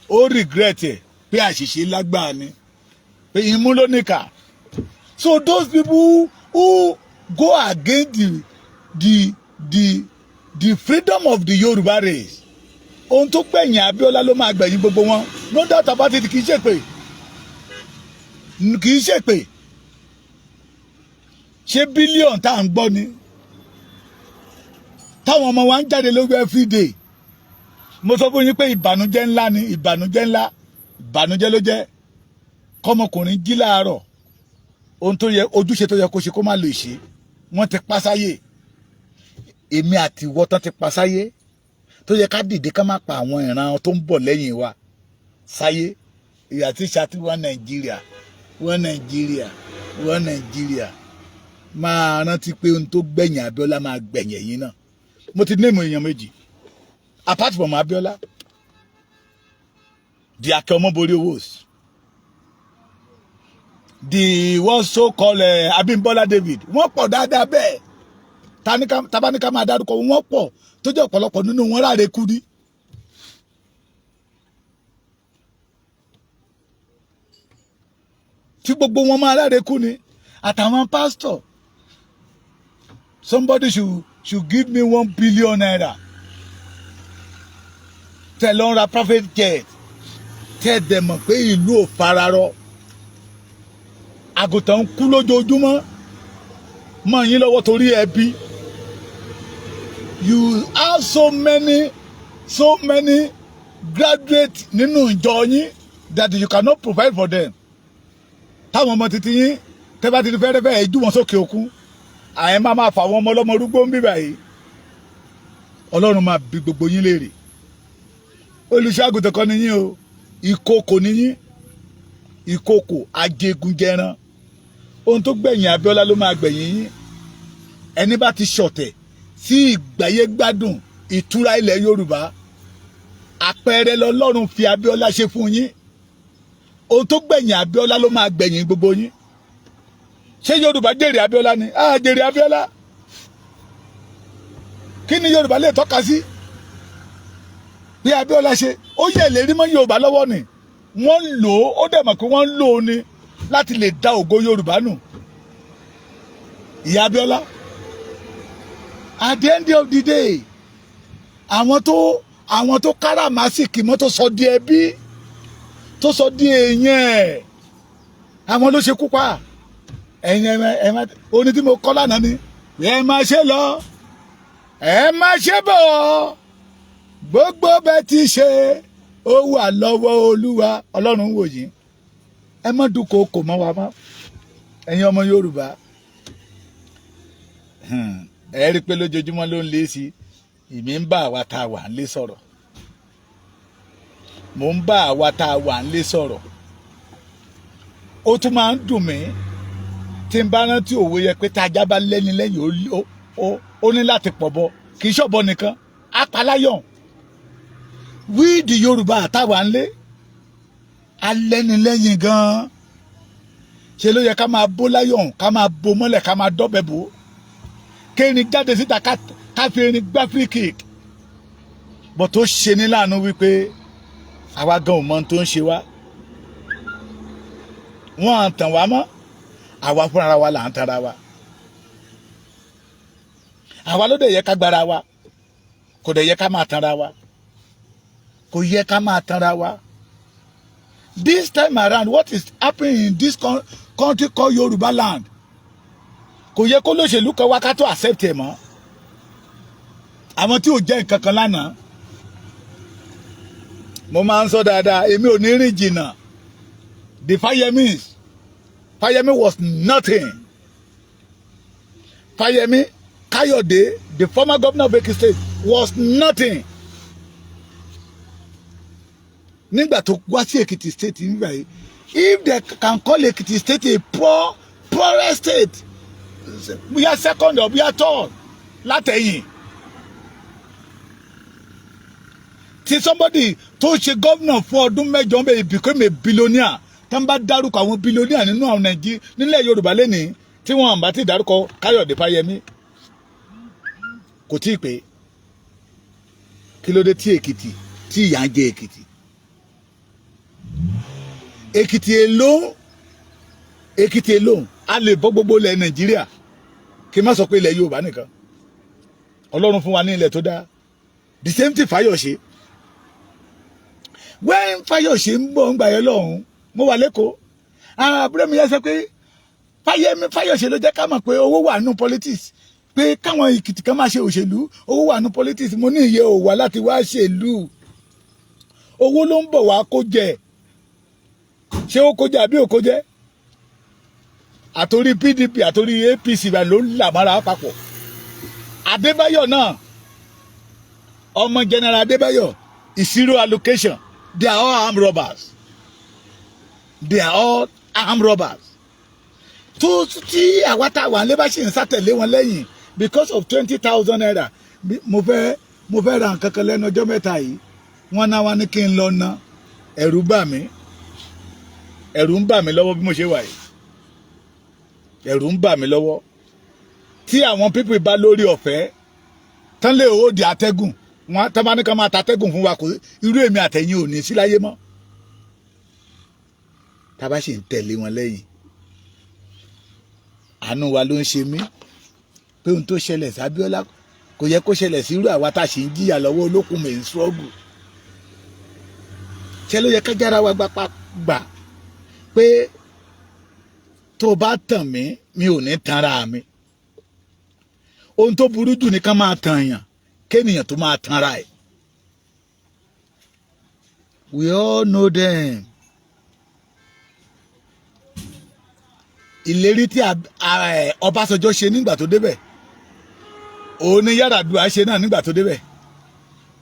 Ó regret ẹ̀ pé àṣìṣe lágbára ni, pé imú ló níkà. So those people who go against the freedom of the Yoruba race, ohun tó gbẹ̀yìn Abíọ́lá ló máa gbẹ̀yìn gbogbo wọn. No doubt about it. Kì í ṣèpè, kì í ṣèpè. Ṣé billion tá à ń gbọ́ ni táwọn ọmọ wa ń jáde lórí everyday? Mo sọ fún yín pé ìbànújẹ́ ńlá ni, ìbànújẹ́ ńlá, ìbànújẹ́ ló jẹ́ kọ́mọkùnrin jí láàárọ̀, ohun tó yẹ, ojúṣe tó yẹ kó ṣe, kó má lè ṣe. Wọ́n ti pa sáyé. Èmi àti ìwọ tán ti pa sáyé, tó yẹ ká dìde ká má pa àwọn ìran tó ń bọ̀ lẹ́yìn wa sáyé. Ìyà tí ṣàtì one Nàìjíríà, one Nàìjíríà, one Nàìjíríà, máa rántí pé ohun tó gbẹ̀yìn Abíọ́lá máa gbẹ̀yìn ẹ̀yìn náà. Mo ti name èèyàn méjì apart from Abíọ́lá: the Akin Ọmọborí owós, the one so called Abímbọ́lá David. Wọ́n pọ̀ dáadáa bẹ́ẹ̀. Tabaníkà máa dárúkọ, wọ́n pọ̀, tó jẹ́ ọ̀pọ̀lọpọ̀ nínú wọn ráre kú ní. Tí gbogbo wọn máa ráre kú ni, àtàwọn pásítọ̀. Somebody should give me ₦1 billion. Tẹ lọ ń ra private jet, tẹ dẹ̀ mọ̀ pé ìlú ò fararọ, àgùntàn ń kú lójoojúmọ́ mọ́ yín lọ́wọ́ torí ẹbí. You have so many, so many graduates nínú ìjọ yín that you cannot provide for them. Táwọn ọmọ títí yín, tẹ́ bá ti di fẹ́rẹ́fẹ́, ẹ̀ jú wọn sókè òkun. Àyẹ̀ máa máa fà àwọn ọmọ ọlọ́mọ rúgbó ń bíbà yìí. Ọlọ́run máa bi gbogbo yín léèrè. Olùṣọ́ àgùntàn kan ni yín o, ìkookò ni yín, ìkookò ajégunjẹran. Ohun tó gbẹ̀yìn Abíọ́lá ló máa gbẹ̀yìn yín. Ẹni bá ti ṣọ̀tẹ̀ sí ìgbáyé gbádùn ìtura ilẹ̀ Yorùbá, àpẹẹrẹ lọ́lọ́run fi Abíọ́lá ṣe fún yín. Ohun tó gbẹ̀yìn Abíọ́lá ló máa gbẹ̀yìn gbogbo yín. Ṣé Yorùbá jèrè Abíọ́lá ni? Á jèrè Abíọ́lá. Kí ni Yorùbá lè tọ́ka sí bí Abíọ́lá ṣe? Ó yẹ ìlérí mọ́ Yorùbá lọ́wọ́ ni. Wọ́n ń lò ó, ó dẹ̀ mọ̀ pé wọ́n ń lò ó ni láti lè da ògo Yorùbá nù. Ìyá Abíọ́lá, at the end of the day, àwọn tó káràmásìkì mọ́, tó sọ di ẹbí, tó sọ di èèyàn ẹ̀, àwọn ló ṣekú pa. Ẹ̀yin ẹ má oní tí mo kọ́ lánàá ni, ẹ má ṣe lọ, ẹ má ṣe bọ̀, gbogbo bẹ́ẹ̀ ti ṣe, ó wà lọ́wọ́ Olúwa. Ọlọ́run wò yín. Ẹ má dúnkòokò mọ́ wa mọ́, ẹ̀yin ọmọ Yorùbá. Ẹ rí i pé lójoojúmọ́ ló ń lé sí ìmí. Ń bá àwa tá a wà ń lé sọ̀rọ̀, mò ń bá àwa tá a wà ń lé sọ̀rọ̀. Ó tún máa ń dùn mí tí n bá rántí òwe yẹ pé tá ajá bá lẹ́ni lẹ́yìn, ó ní láti pọ̀ bọ, kì í ṣọ̀bọ nìkan apaláyọ̀. We the Yorùbá àtàwà ń lé alẹ́ni lẹ́yìn gan-an, ṣe ló yẹ ká máa bó láyọ̀, ká máa bo mọ́lẹ̀, ká máa dọ́bẹ̀ bò ó, kérin jáde síta, ká fi erin gbá free kick bọ̀. Tó ṣe ní láàánú wípé àwa gan ò mọ ohun tó ń ṣe wá. Wọ́n à ń tàn wá mọ́, àwa fúnra wa là ń tara wa. Àwa ló dẹ̀ yẹ ká gbára wa, kò dẹ̀ yẹ ká máa tanra wa, kò yẹ ká máa tanra wa. This time around, what is happening in this country called Yoruba land, kò yẹ kó lóṣèlú kan wá ká tó accept ẹ̀ mọ́. Àwọn tí ò jẹ́ nǹkan kan lánàá. Mo máa ń sọ dáadáa, èmi ò ní rìn jìnnà. The Fayemis, Fayemi was nothing. Fayemi Kayode, the former governor of Ekiti State, was nothing nígbà tó wá sí Ekiti State. Nígbà yìí, if they can call Ekiti State a poorest state, bóyá second or bóyá third látẹ̀yìn, tí somebody tó ṣe gómìnà fún ọdún 8 ń bẹ, he became a billionaire. Tá n bá dárúkọ àwọn billionaire nínú àwọn Nàìjíríà, nílẹ̀ Yorùbá lẹ́nìí, tí wọ́n bá ti dárúkọ Káyọ̀dé Fáyẹmí, kò tí ì pé. Kí ló dé tí Èkìtì, tí ìyà ń jẹ Èkìtì? Èkìtì èlò, Èkìtì èlò, a lè bọ́ gbogbo ilẹ̀ Nàìjíríà. Kí n má sọ pé ilẹ̀ Yorùbá nìkan. Ọlọ́run fún wa ní ilẹ̀ tó dáa. The same thing Fáyọ̀ṣe. When Fáyọ̀ṣe ń bọ̀ ń gbà yẹn lọ́hùn, mo wà lẹ́kọ̀ọ́. Àwọn àbúrò mi yẹn sọ pé Fáyẹmí Fáyọ̀ṣe ló jẹ́ ká mọ̀ pé owó wà nínú politics, pé káwọn Èkìtì kan máa ṣe òṣèlú, owó wà nínú politics. Mo ní ìyẹ ò wá láti wá ṣèlú, owó ló ń bọ̀ wá kó jẹ. Ṣé ó kó jẹ àbí ò kó jẹ? Àtòrí PDP, àtòrí APC bá ló ń là mọ́ra papọ̀. Adébáyọ̀ náà, ọmọ General Adébáyọ̀, ìṣirò allocation. They are all armed robbers, they are all armed robbers. Tó tí àwa tá a wà nílé bá ṣì ń sátẹ̀lé wọn lẹ́yìn because of ₦20,000. Mo fẹ́ ra nǹkan kan lẹ́nu ọjọ́ mẹ́ta yìí, wọ́n náà wá ní kí n lọ ná. Ẹ̀rù bà mí, ẹ̀rù ń bà mí lọ́wọ́ bí mo ṣe wà yìí. Ẹ̀rù ń bà mí lọ́wọ́. Tí àwọn people bá lórí ọ̀fẹ́ tán lè ó di atẹ́gùn wọn, tán bá ní ká máa ta atẹ́gùn fún wa, kò irú èmi àtẹ̀yìn ò ní sí láyé mọ́. Tá a bá sì ń tẹ̀lé wọn lẹ́yìn, àánú wa ló ń ṣe mí pé ohun tó ṣẹlẹ̀ sábíọ́lá kò yẹ kó ṣẹlẹ̀ sí irú àwa tá a sì ń jìyà lọ́wọ́ olókùn mẹ́ ń struggle. Ṣé ló yẹ ká jára wa gbà pé tó o bá tàn mí, mi ò ní tanra mi? Ohun tó burú jù ní ká máa tàn yàn, kéèyàn tó máa tanra ẹ̀. We all know them. Ìlérí tí Ọbásanjọ́ ṣe nígbà tó débẹ̀, òun ni Yar'Adua ṣe náà nígbà tó débẹ̀,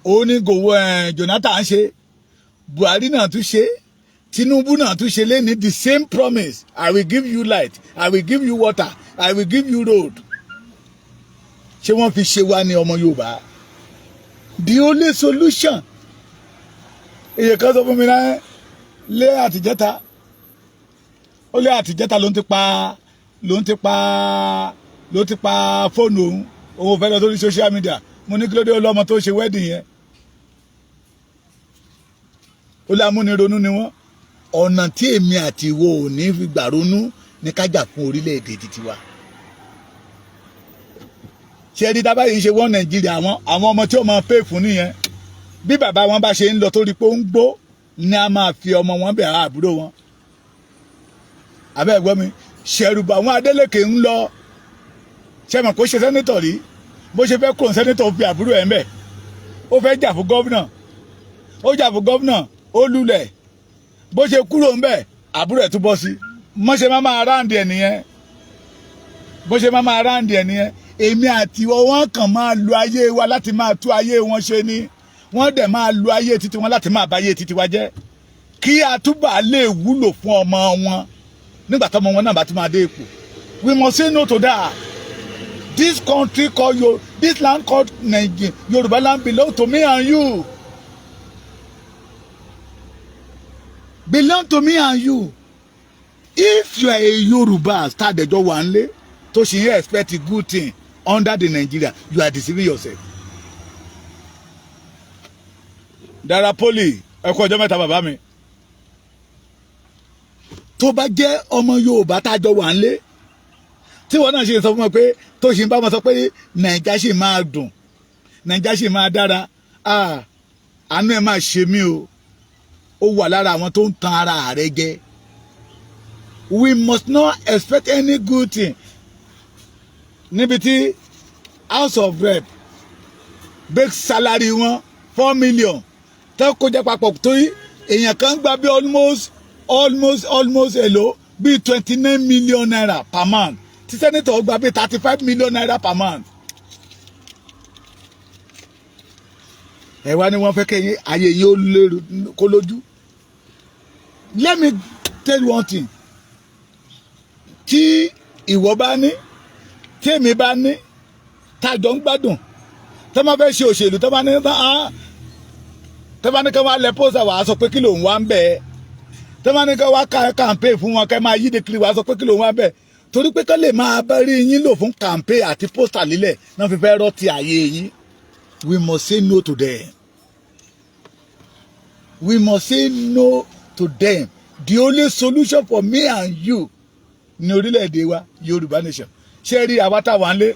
òun ni gòwò Jonathan ṣe, Buhari náà tún ṣe, Tinubu náà tún ṣe lẹ́ni. The same promise: "I will give you light, I will give you water, I will give you road." Ṣé wọ́n fi ṣe wá ní ọmọ Yorùbá? The only solution, èyí kan sọ fún mi náà lé àtijẹ́ta, ó lé àtijẹ́ta ló ti pa fóònù òun, òun ò fẹ́ lọ sórí social media. Mo ní kí ló dé? Ọlọ́mọ tó ṣe wedding yẹn, ó lé amúnironú ni wọ́n. Ọ̀nà tí èmi àti ìwọ ò ní fi gbà ronú ní ká jà fún orílẹ̀-èdè títí wa. Ṣé ẹni tá báyìí ń ṣe wọ́n Nàìjíríà, àwọn ọmọ tí ó máa pè fún nìyẹn. Bí bàbá wọn bá ṣe ń lọ torí pé ó ń gbó ní, a máa fi ọmọ wọn bẹ̀, àwọn àbúrò wọn. Abẹ́ ẹ̀gbọ́n mi, ṣẹ̀rùbà àwọn Adélékè ń lọ. Ṣe mọ̀ kó ṣe senator rí? Bó ṣe fẹ́ kúrò senator, ó fi àbúrò ẹ̀ ń bẹ̀. Ó fẹ́ jà fún governor, ó jà fún governor, ó lulẹ̀. Bó ṣe kúrò ń bẹ̀, àbúrò ẹ̀ tún bọ́ sí. Mọ́ ṣe máa máa round ẹ̀ nìyẹn, bó ṣe máa máa round ẹ̀ nìyẹn. Èmi àti wọn kàn máa lo ayé wa láti máa tú ayé wọn ṣe ni. Wọ́n dẹ̀ máa lo ayé títí wọn láti máa bà ayé títí wa jẹ́, kí àtúbà lè wúlò fún ọmọ wọn nígbà tọmọ wọn náà bá tún máa dé ipò. We must say no to that. This country called your this land called Nigeria, Yoruba land, belong to me and you, belong to me and you. If you are a Yoruba start ẹjọ wà nílé tó ṣe yẹn expect a good thing under the Nigeria, you are deceiving yourself. Dara Poli, ẹ kú ọjọ́ mẹ́ta, bàbá mi. Tó bá jẹ́ ọmọ Yorùbá tájọ wà nílé, tí wọn náà ṣe sọ fún wọn pé tó ṣe ń bá wọn sọ pé Nàìjà ṣì máa dùn, Nàìjà ṣì máa dára, àánú ẹ máa ṣe mí o. Ó wà lára àwọn tó ń tan ara rẹ jẹ. We must not expect any good thing níbi tí House of Rep base salary wọn 4 million. Tó kó jẹ papọ̀ tó èèyàn kan gba bí almost èlò bíi ₦29 million per month, tí senator gba bíi ₦35 million per month. Ẹ wá ní wọ́n fẹ́ kẹ́yìn ayé yìí ó lérò kó lójú. Let me tell you one thing: tí ìwọ bá ní, tí èmi bá ní, tájọ ń gbádùn, tó máa fẹ́ ṣe òṣèlú, tó bá ní ká wá lẹ poster, wàá sọ pé kí lòun wá ń bẹ̀ ẹ́. Tó bá ní ká wá campaign fún wọn, kẹ́ máa yíde kiri, wàá sọ pé kí lòun wá ń bẹ̀, torí pé ká lè máa bá rí yín lò fún campaign àti poster lílẹ̀ náà fi fẹ́ rọ́ ti àyè yín. We must say no to them. We must say no to them. The only solution for me and you ní orílẹ̀-èdè wa, Yorùbá nation. Ṣé rí àwa táwa ń lé,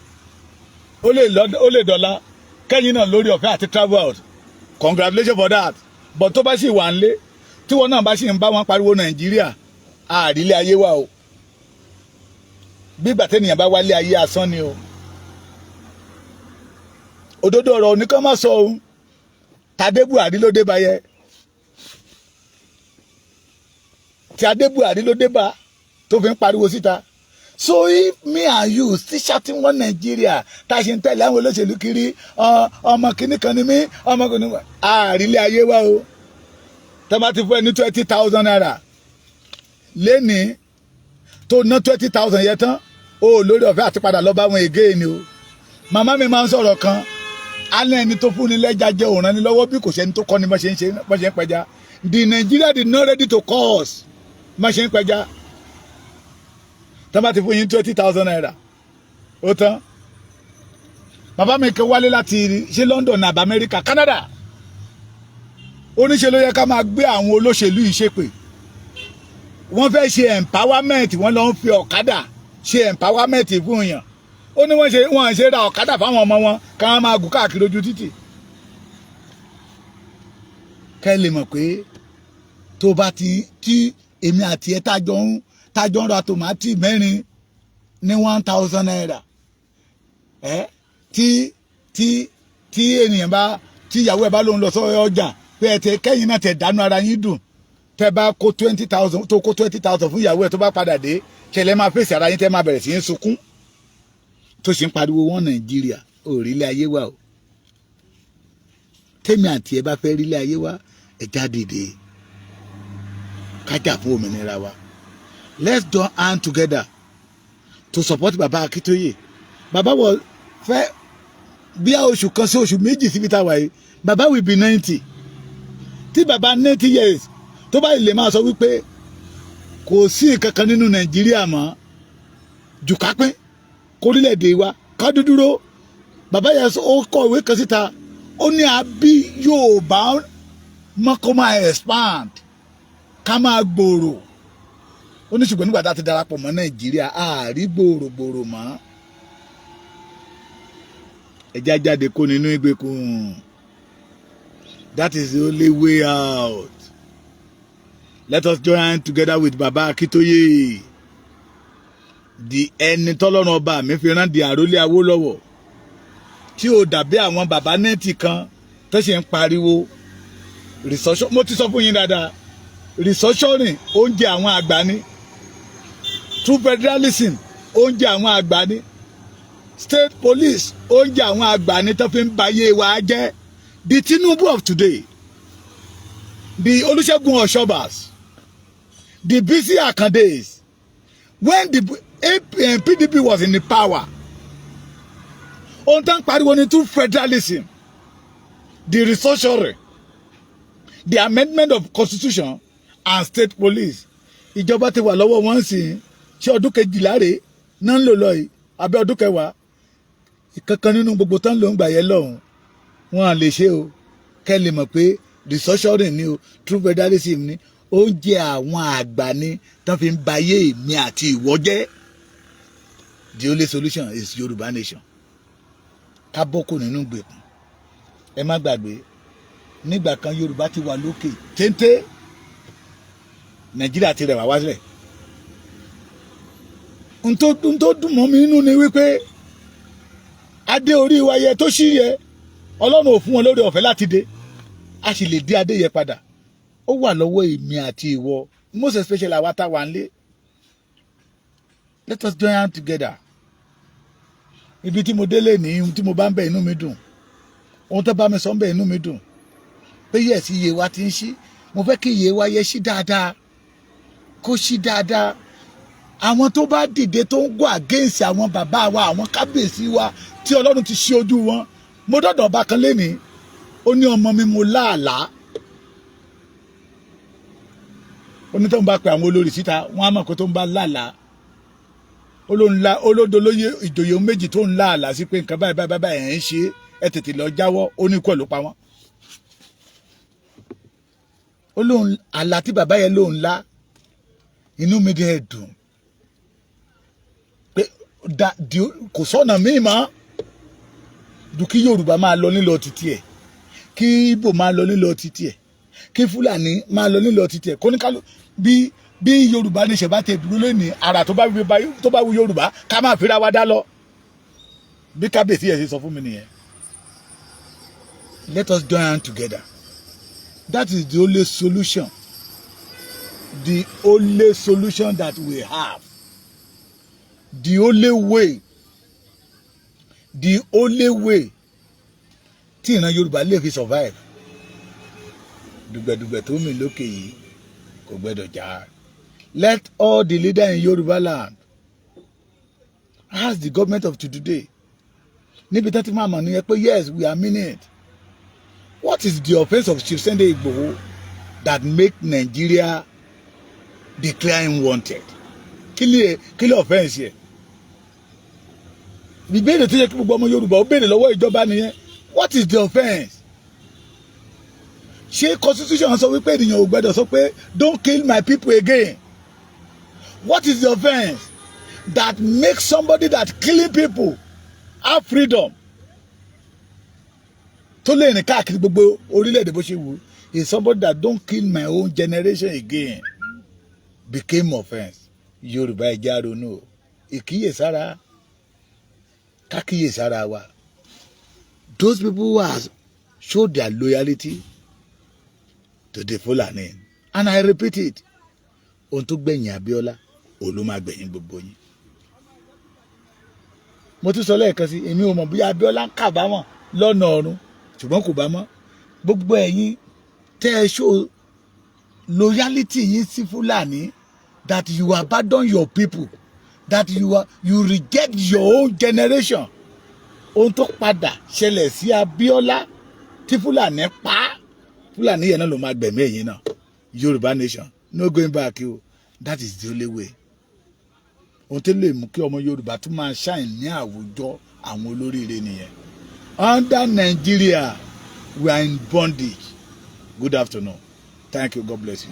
ó lè dọ̀la kẹ́yìn náà lórí ọ̀fẹ́ àti travel out, congratulations for that. But tó bá sì wà ń lé, tí wọn náà bá sì ń bá wọn pariwo Nàìjíríà, àrílé ayé wa o. Bí ìgbà tẹ́nìyàn bá wálé ayé asán ni o. Òdodo ọ̀rọ̀ oníkan má sọ ohun tàdé Buhari ló dé bá yẹ, tí adé Buhari ló dé bá tó fi ń pariwo síta. So if me and you still shouting one Nigeria, tá a ṣe ń tẹ̀lé àwọn olóṣèlú kiri, ọmọ kìnnì kan ní mí, ọmọ kìnnì kan, àrílé ayé wa o. Tó bá ti fún ẹ ní ₦20,000 lẹ́nìí, tó ná 20,000 yẹn tán, o lórí ọ̀fẹ́ àti padà lọ bá wọn again ni o. Màmá mi máa ń sọ̀rọ̀ kan, alẹ́ ẹni tó fúnni lẹ́ja jẹ́ òràn ni lọ́wọ́ bí kò sẹ́ni tó kọ́ ni bá ṣe ń ṣe, bá ṣe ń pẹja. The Nigeria did not ready to cause bá ṣe ń pẹja. Tó bá ti fún yín ₦20,000, ó tán. Bàbá mi kan wálé láti ṣé London àbí Amẹ́ríkà, Canada. Oníṣe ló yẹ ká máa gbé àwọn olóṣèlú yìí ṣépè. Wọ́n fẹ́ ṣe empowerment, wọ́n lọ ń fi ọ̀kadà ṣe empowerment fún yàn. Ó ní wọ́n ṣe, wọ́n ṣe ra ọ̀kadà fáwọn ọmọ wọn ká wọ́n máa gùn káàkiri ojú títì. Kẹ́ lè mọ̀ pé tó bá ti tí èmi àti ẹ tájọ ń ra tòmátì mẹ́rin ní ₦1,000 ẹ, tí ènìyàn bá tí ìyàwó ẹ bá lóun lọ sọ ọjà pé ẹ tẹ kẹ́yìn náà tẹ dánú ara yín dùn, tẹ bá kó 20,000, tó kó 20,000 fún ìyàwó ẹ, tó bá padà dé, ṣẹlẹ̀ máa fèsì ara yín, tẹ máa bẹ̀rẹ̀ sí í sunkún. Tó sì ń pariwo wọn Nàìjíríà, òrílẹ̀ ayé wa o. Tèmi àti ẹ bá fẹ́ rílẹ̀ ayé wa, ẹ jáde dé, kájà fún òmìnira wa. Let's join hand together to support Baba Akintoye. Baba wọ fẹ́ bí a oṣù kan sí oṣù 2 síbi tá a wà yìí, baba will be 90. Tí baba 90 years tó bá lè máa sọ wípé kò sí nǹkan kan nínú Nàìjíríà mọ́ jù ká pín kórílẹ̀-èdè wa ká dúdúró. Bàbá yẹn, ó kọ ìwé kan síta, ó ní àbí Yorùbá mọ́ kó máa expand, ká máa gbòòrò. Ó ní ṣùgbọ́n nígbà tá a ti darapọ̀ mọ́ Nàìjíríà, àárí gbòòrò gbòòrò mọ́. Ẹ já jáde kó nínú ìgbèkùn. That is the only way out. Let us join together with Baba Akintoye, the ẹni tọ́lọ́run ọba mi fi rán di àrólé Awólọ́wọ̀, tí ò dàbí àwọn bàbá nẹ́ẹ̀tì kan tó ṣe ń pariwo restructure. Mo ti sọ fún yín dáadáa, restructuring, oúnjẹ àwọn àgbà ni. True federalism, oúnjẹ àwọn àgbà ni. State police, oúnjẹ àwọn àgbà ni tó fi ń bayé wa jẹ́. The Tinubu of today, the Olúṣẹ́gun Ọ̀ṣọ́bàs, the Bisi Akandes, when the PDP was in the power, ohun tó ń pariwo ni true federalism, the restructuring, the amendment of constitution and state police. Ìjọba ti wà lọ́wọ́ wọn sí ṣé ọdún 12 rèé náà ń lò lọ yìí, abẹ́ ọdún 10. Ìkankan nínú gbogbo tán ló ń gbà yẹn lọ́hùn wọn à lè ṣe o. Kẹ́ lè mọ̀ pé restructuring ni o, true federalism ni, oúnjẹ àwọn àgbà ni tán fi ń bayé èmi àti ìwọ jẹ́. The only solution is Yorùbá nation, ká bọ́ kò nínú ìgbèkùn. Ẹ má gbàgbé, nígbà kan Yorùbá ti wà lókè téńté, Nàìjíríà ti rẹ̀ wá wá sílẹ̀. N tó dùn mọ́ mi nínú ni wípé adé orí wa yẹ tó ṣí yẹ, Ọlọ́run ò fún wọn lórí ọ̀fẹ́ láti dé. A sì lè dé adé yẹn padà. Ó wà lọ́wọ́ èmi àti ìwọ, most especially àwa tá wà nílé. Let us join hand together. Ibi tí mo délé ní, tí mo bá ń bẹ, inú mi dùn. Ohun tó bá mi sọ ń bẹ, inú mi dùn pé yes, iye wa ti ń ṣí. Mo fẹ́ kí iye wa yẹ ṣí dáadáa, kó ṣí dáadáa. Àwọn tó bá dìde tó ń go against àwọn bàbá wa, àwọn kábíyèsí wa tí Ọlọ́run ti ṣí ojú wọn. Mo dọ̀dọ̀ ọba kan lénìí, ó ní, "Ọmọ mi, mo láàlá." Ó ní tó ń bá pe àwọn olórí síta, wọn á mọ̀ pé tó ń bá láàlá. Olódo lóye ìjòyè méjì tó ń láàlá sí pé nǹkan báyìí báyìí báyìí ẹ̀ ń ṣe, ẹ tètè lọ jáwọ́. Ó ní ikú ẹ̀ ló pa wọ́n. Ó lóun àlá tí bàbá yẹn lóun lá, inú mi dẹ̀ dùn pé kò sọ́nà míì mọ́ ju kí Yorùbá máa lọ nílọ títí ẹ̀, kí Ìgbò máa lọ nílọ títí ẹ̀, kí Fúlàní máa lọ nílọ títí ẹ̀, kóníkálù. Bí Yorùbá ní ṣe bá tẹ dúró lónìí, àrà tó bá wù Yorùbá ká máa fira wa dá lọ. Bí kábíyèsí ẹ̀ ṣe sọ fún mi nìyẹn. Let us join hand together. That is the only solution, the only solution that we have, the only way, the only way tí ìran Yorùbá lè fi survive. Dùgbẹ̀dùgbẹ̀ tó mì lókè yìí kò gbẹ́dọ̀ já. Let all the leaders in Yorùbá land ask the government of today, níbi tó ti máa mọ̀ nìyẹn pé yes, we are meaning it. What is the offence of Chief Sunday Igboho that make Nigeria declare him wanted? Kí lè offence yẹ? Ìbéèrè tó yẹ kí gbogbo ọmọ Yorùbá ó béèrè lọ́wọ́ ìjọba nìyẹn. What is the offence? Ṣé constitution sọ wípé ènìyàn ò gbẹdọ̀ sọ pé, "Don't kill my people again"? What is the offence that makes somebody that killing people have freedom tó lè rìn káàkiri gbogbo orílẹ̀-èdè bó ṣe wù? Is somebody that "Don't kill my own generation again" became offence? Yorùbá, ẹ jẹ́ á ronú o. Ìkíyèsára, kákíyèsára wa. Those people who has showed their loyalty to the Fulani, and I repeat it, ohun tó gbẹ̀yìn Abíọ́lá òun ló máa gbẹ̀yìn gbogbo yín. Mo tún sọ lẹ́ẹ̀kan sí, èmi ò mọ̀ bí Abíọ́lá ń kábàámọ̀ lọ́nà ọ̀run, ṣùgbọ́n kò bá mọ́. Gbogbo ẹ̀yin tẹ́ ẹ show loyalty yín sí Fúlàní, that you abandon your people, that you reject your own generation, ohun tó padà ṣẹlẹ̀ sí Abíọ́lá tí Fúlàní pa, Fúlàní yẹn náà ló máa gbẹ̀mí ẹ̀yin náà. Yorùbá nation, no going back o. That is the only way. Ohun tó lè mú kí ọmọ Yorùbá tún máa shine ní àwùjọ àwọn olóríire nìyẹn. Under Nigeria, we are in bondage. Good afternoon. Thank you. God bless you.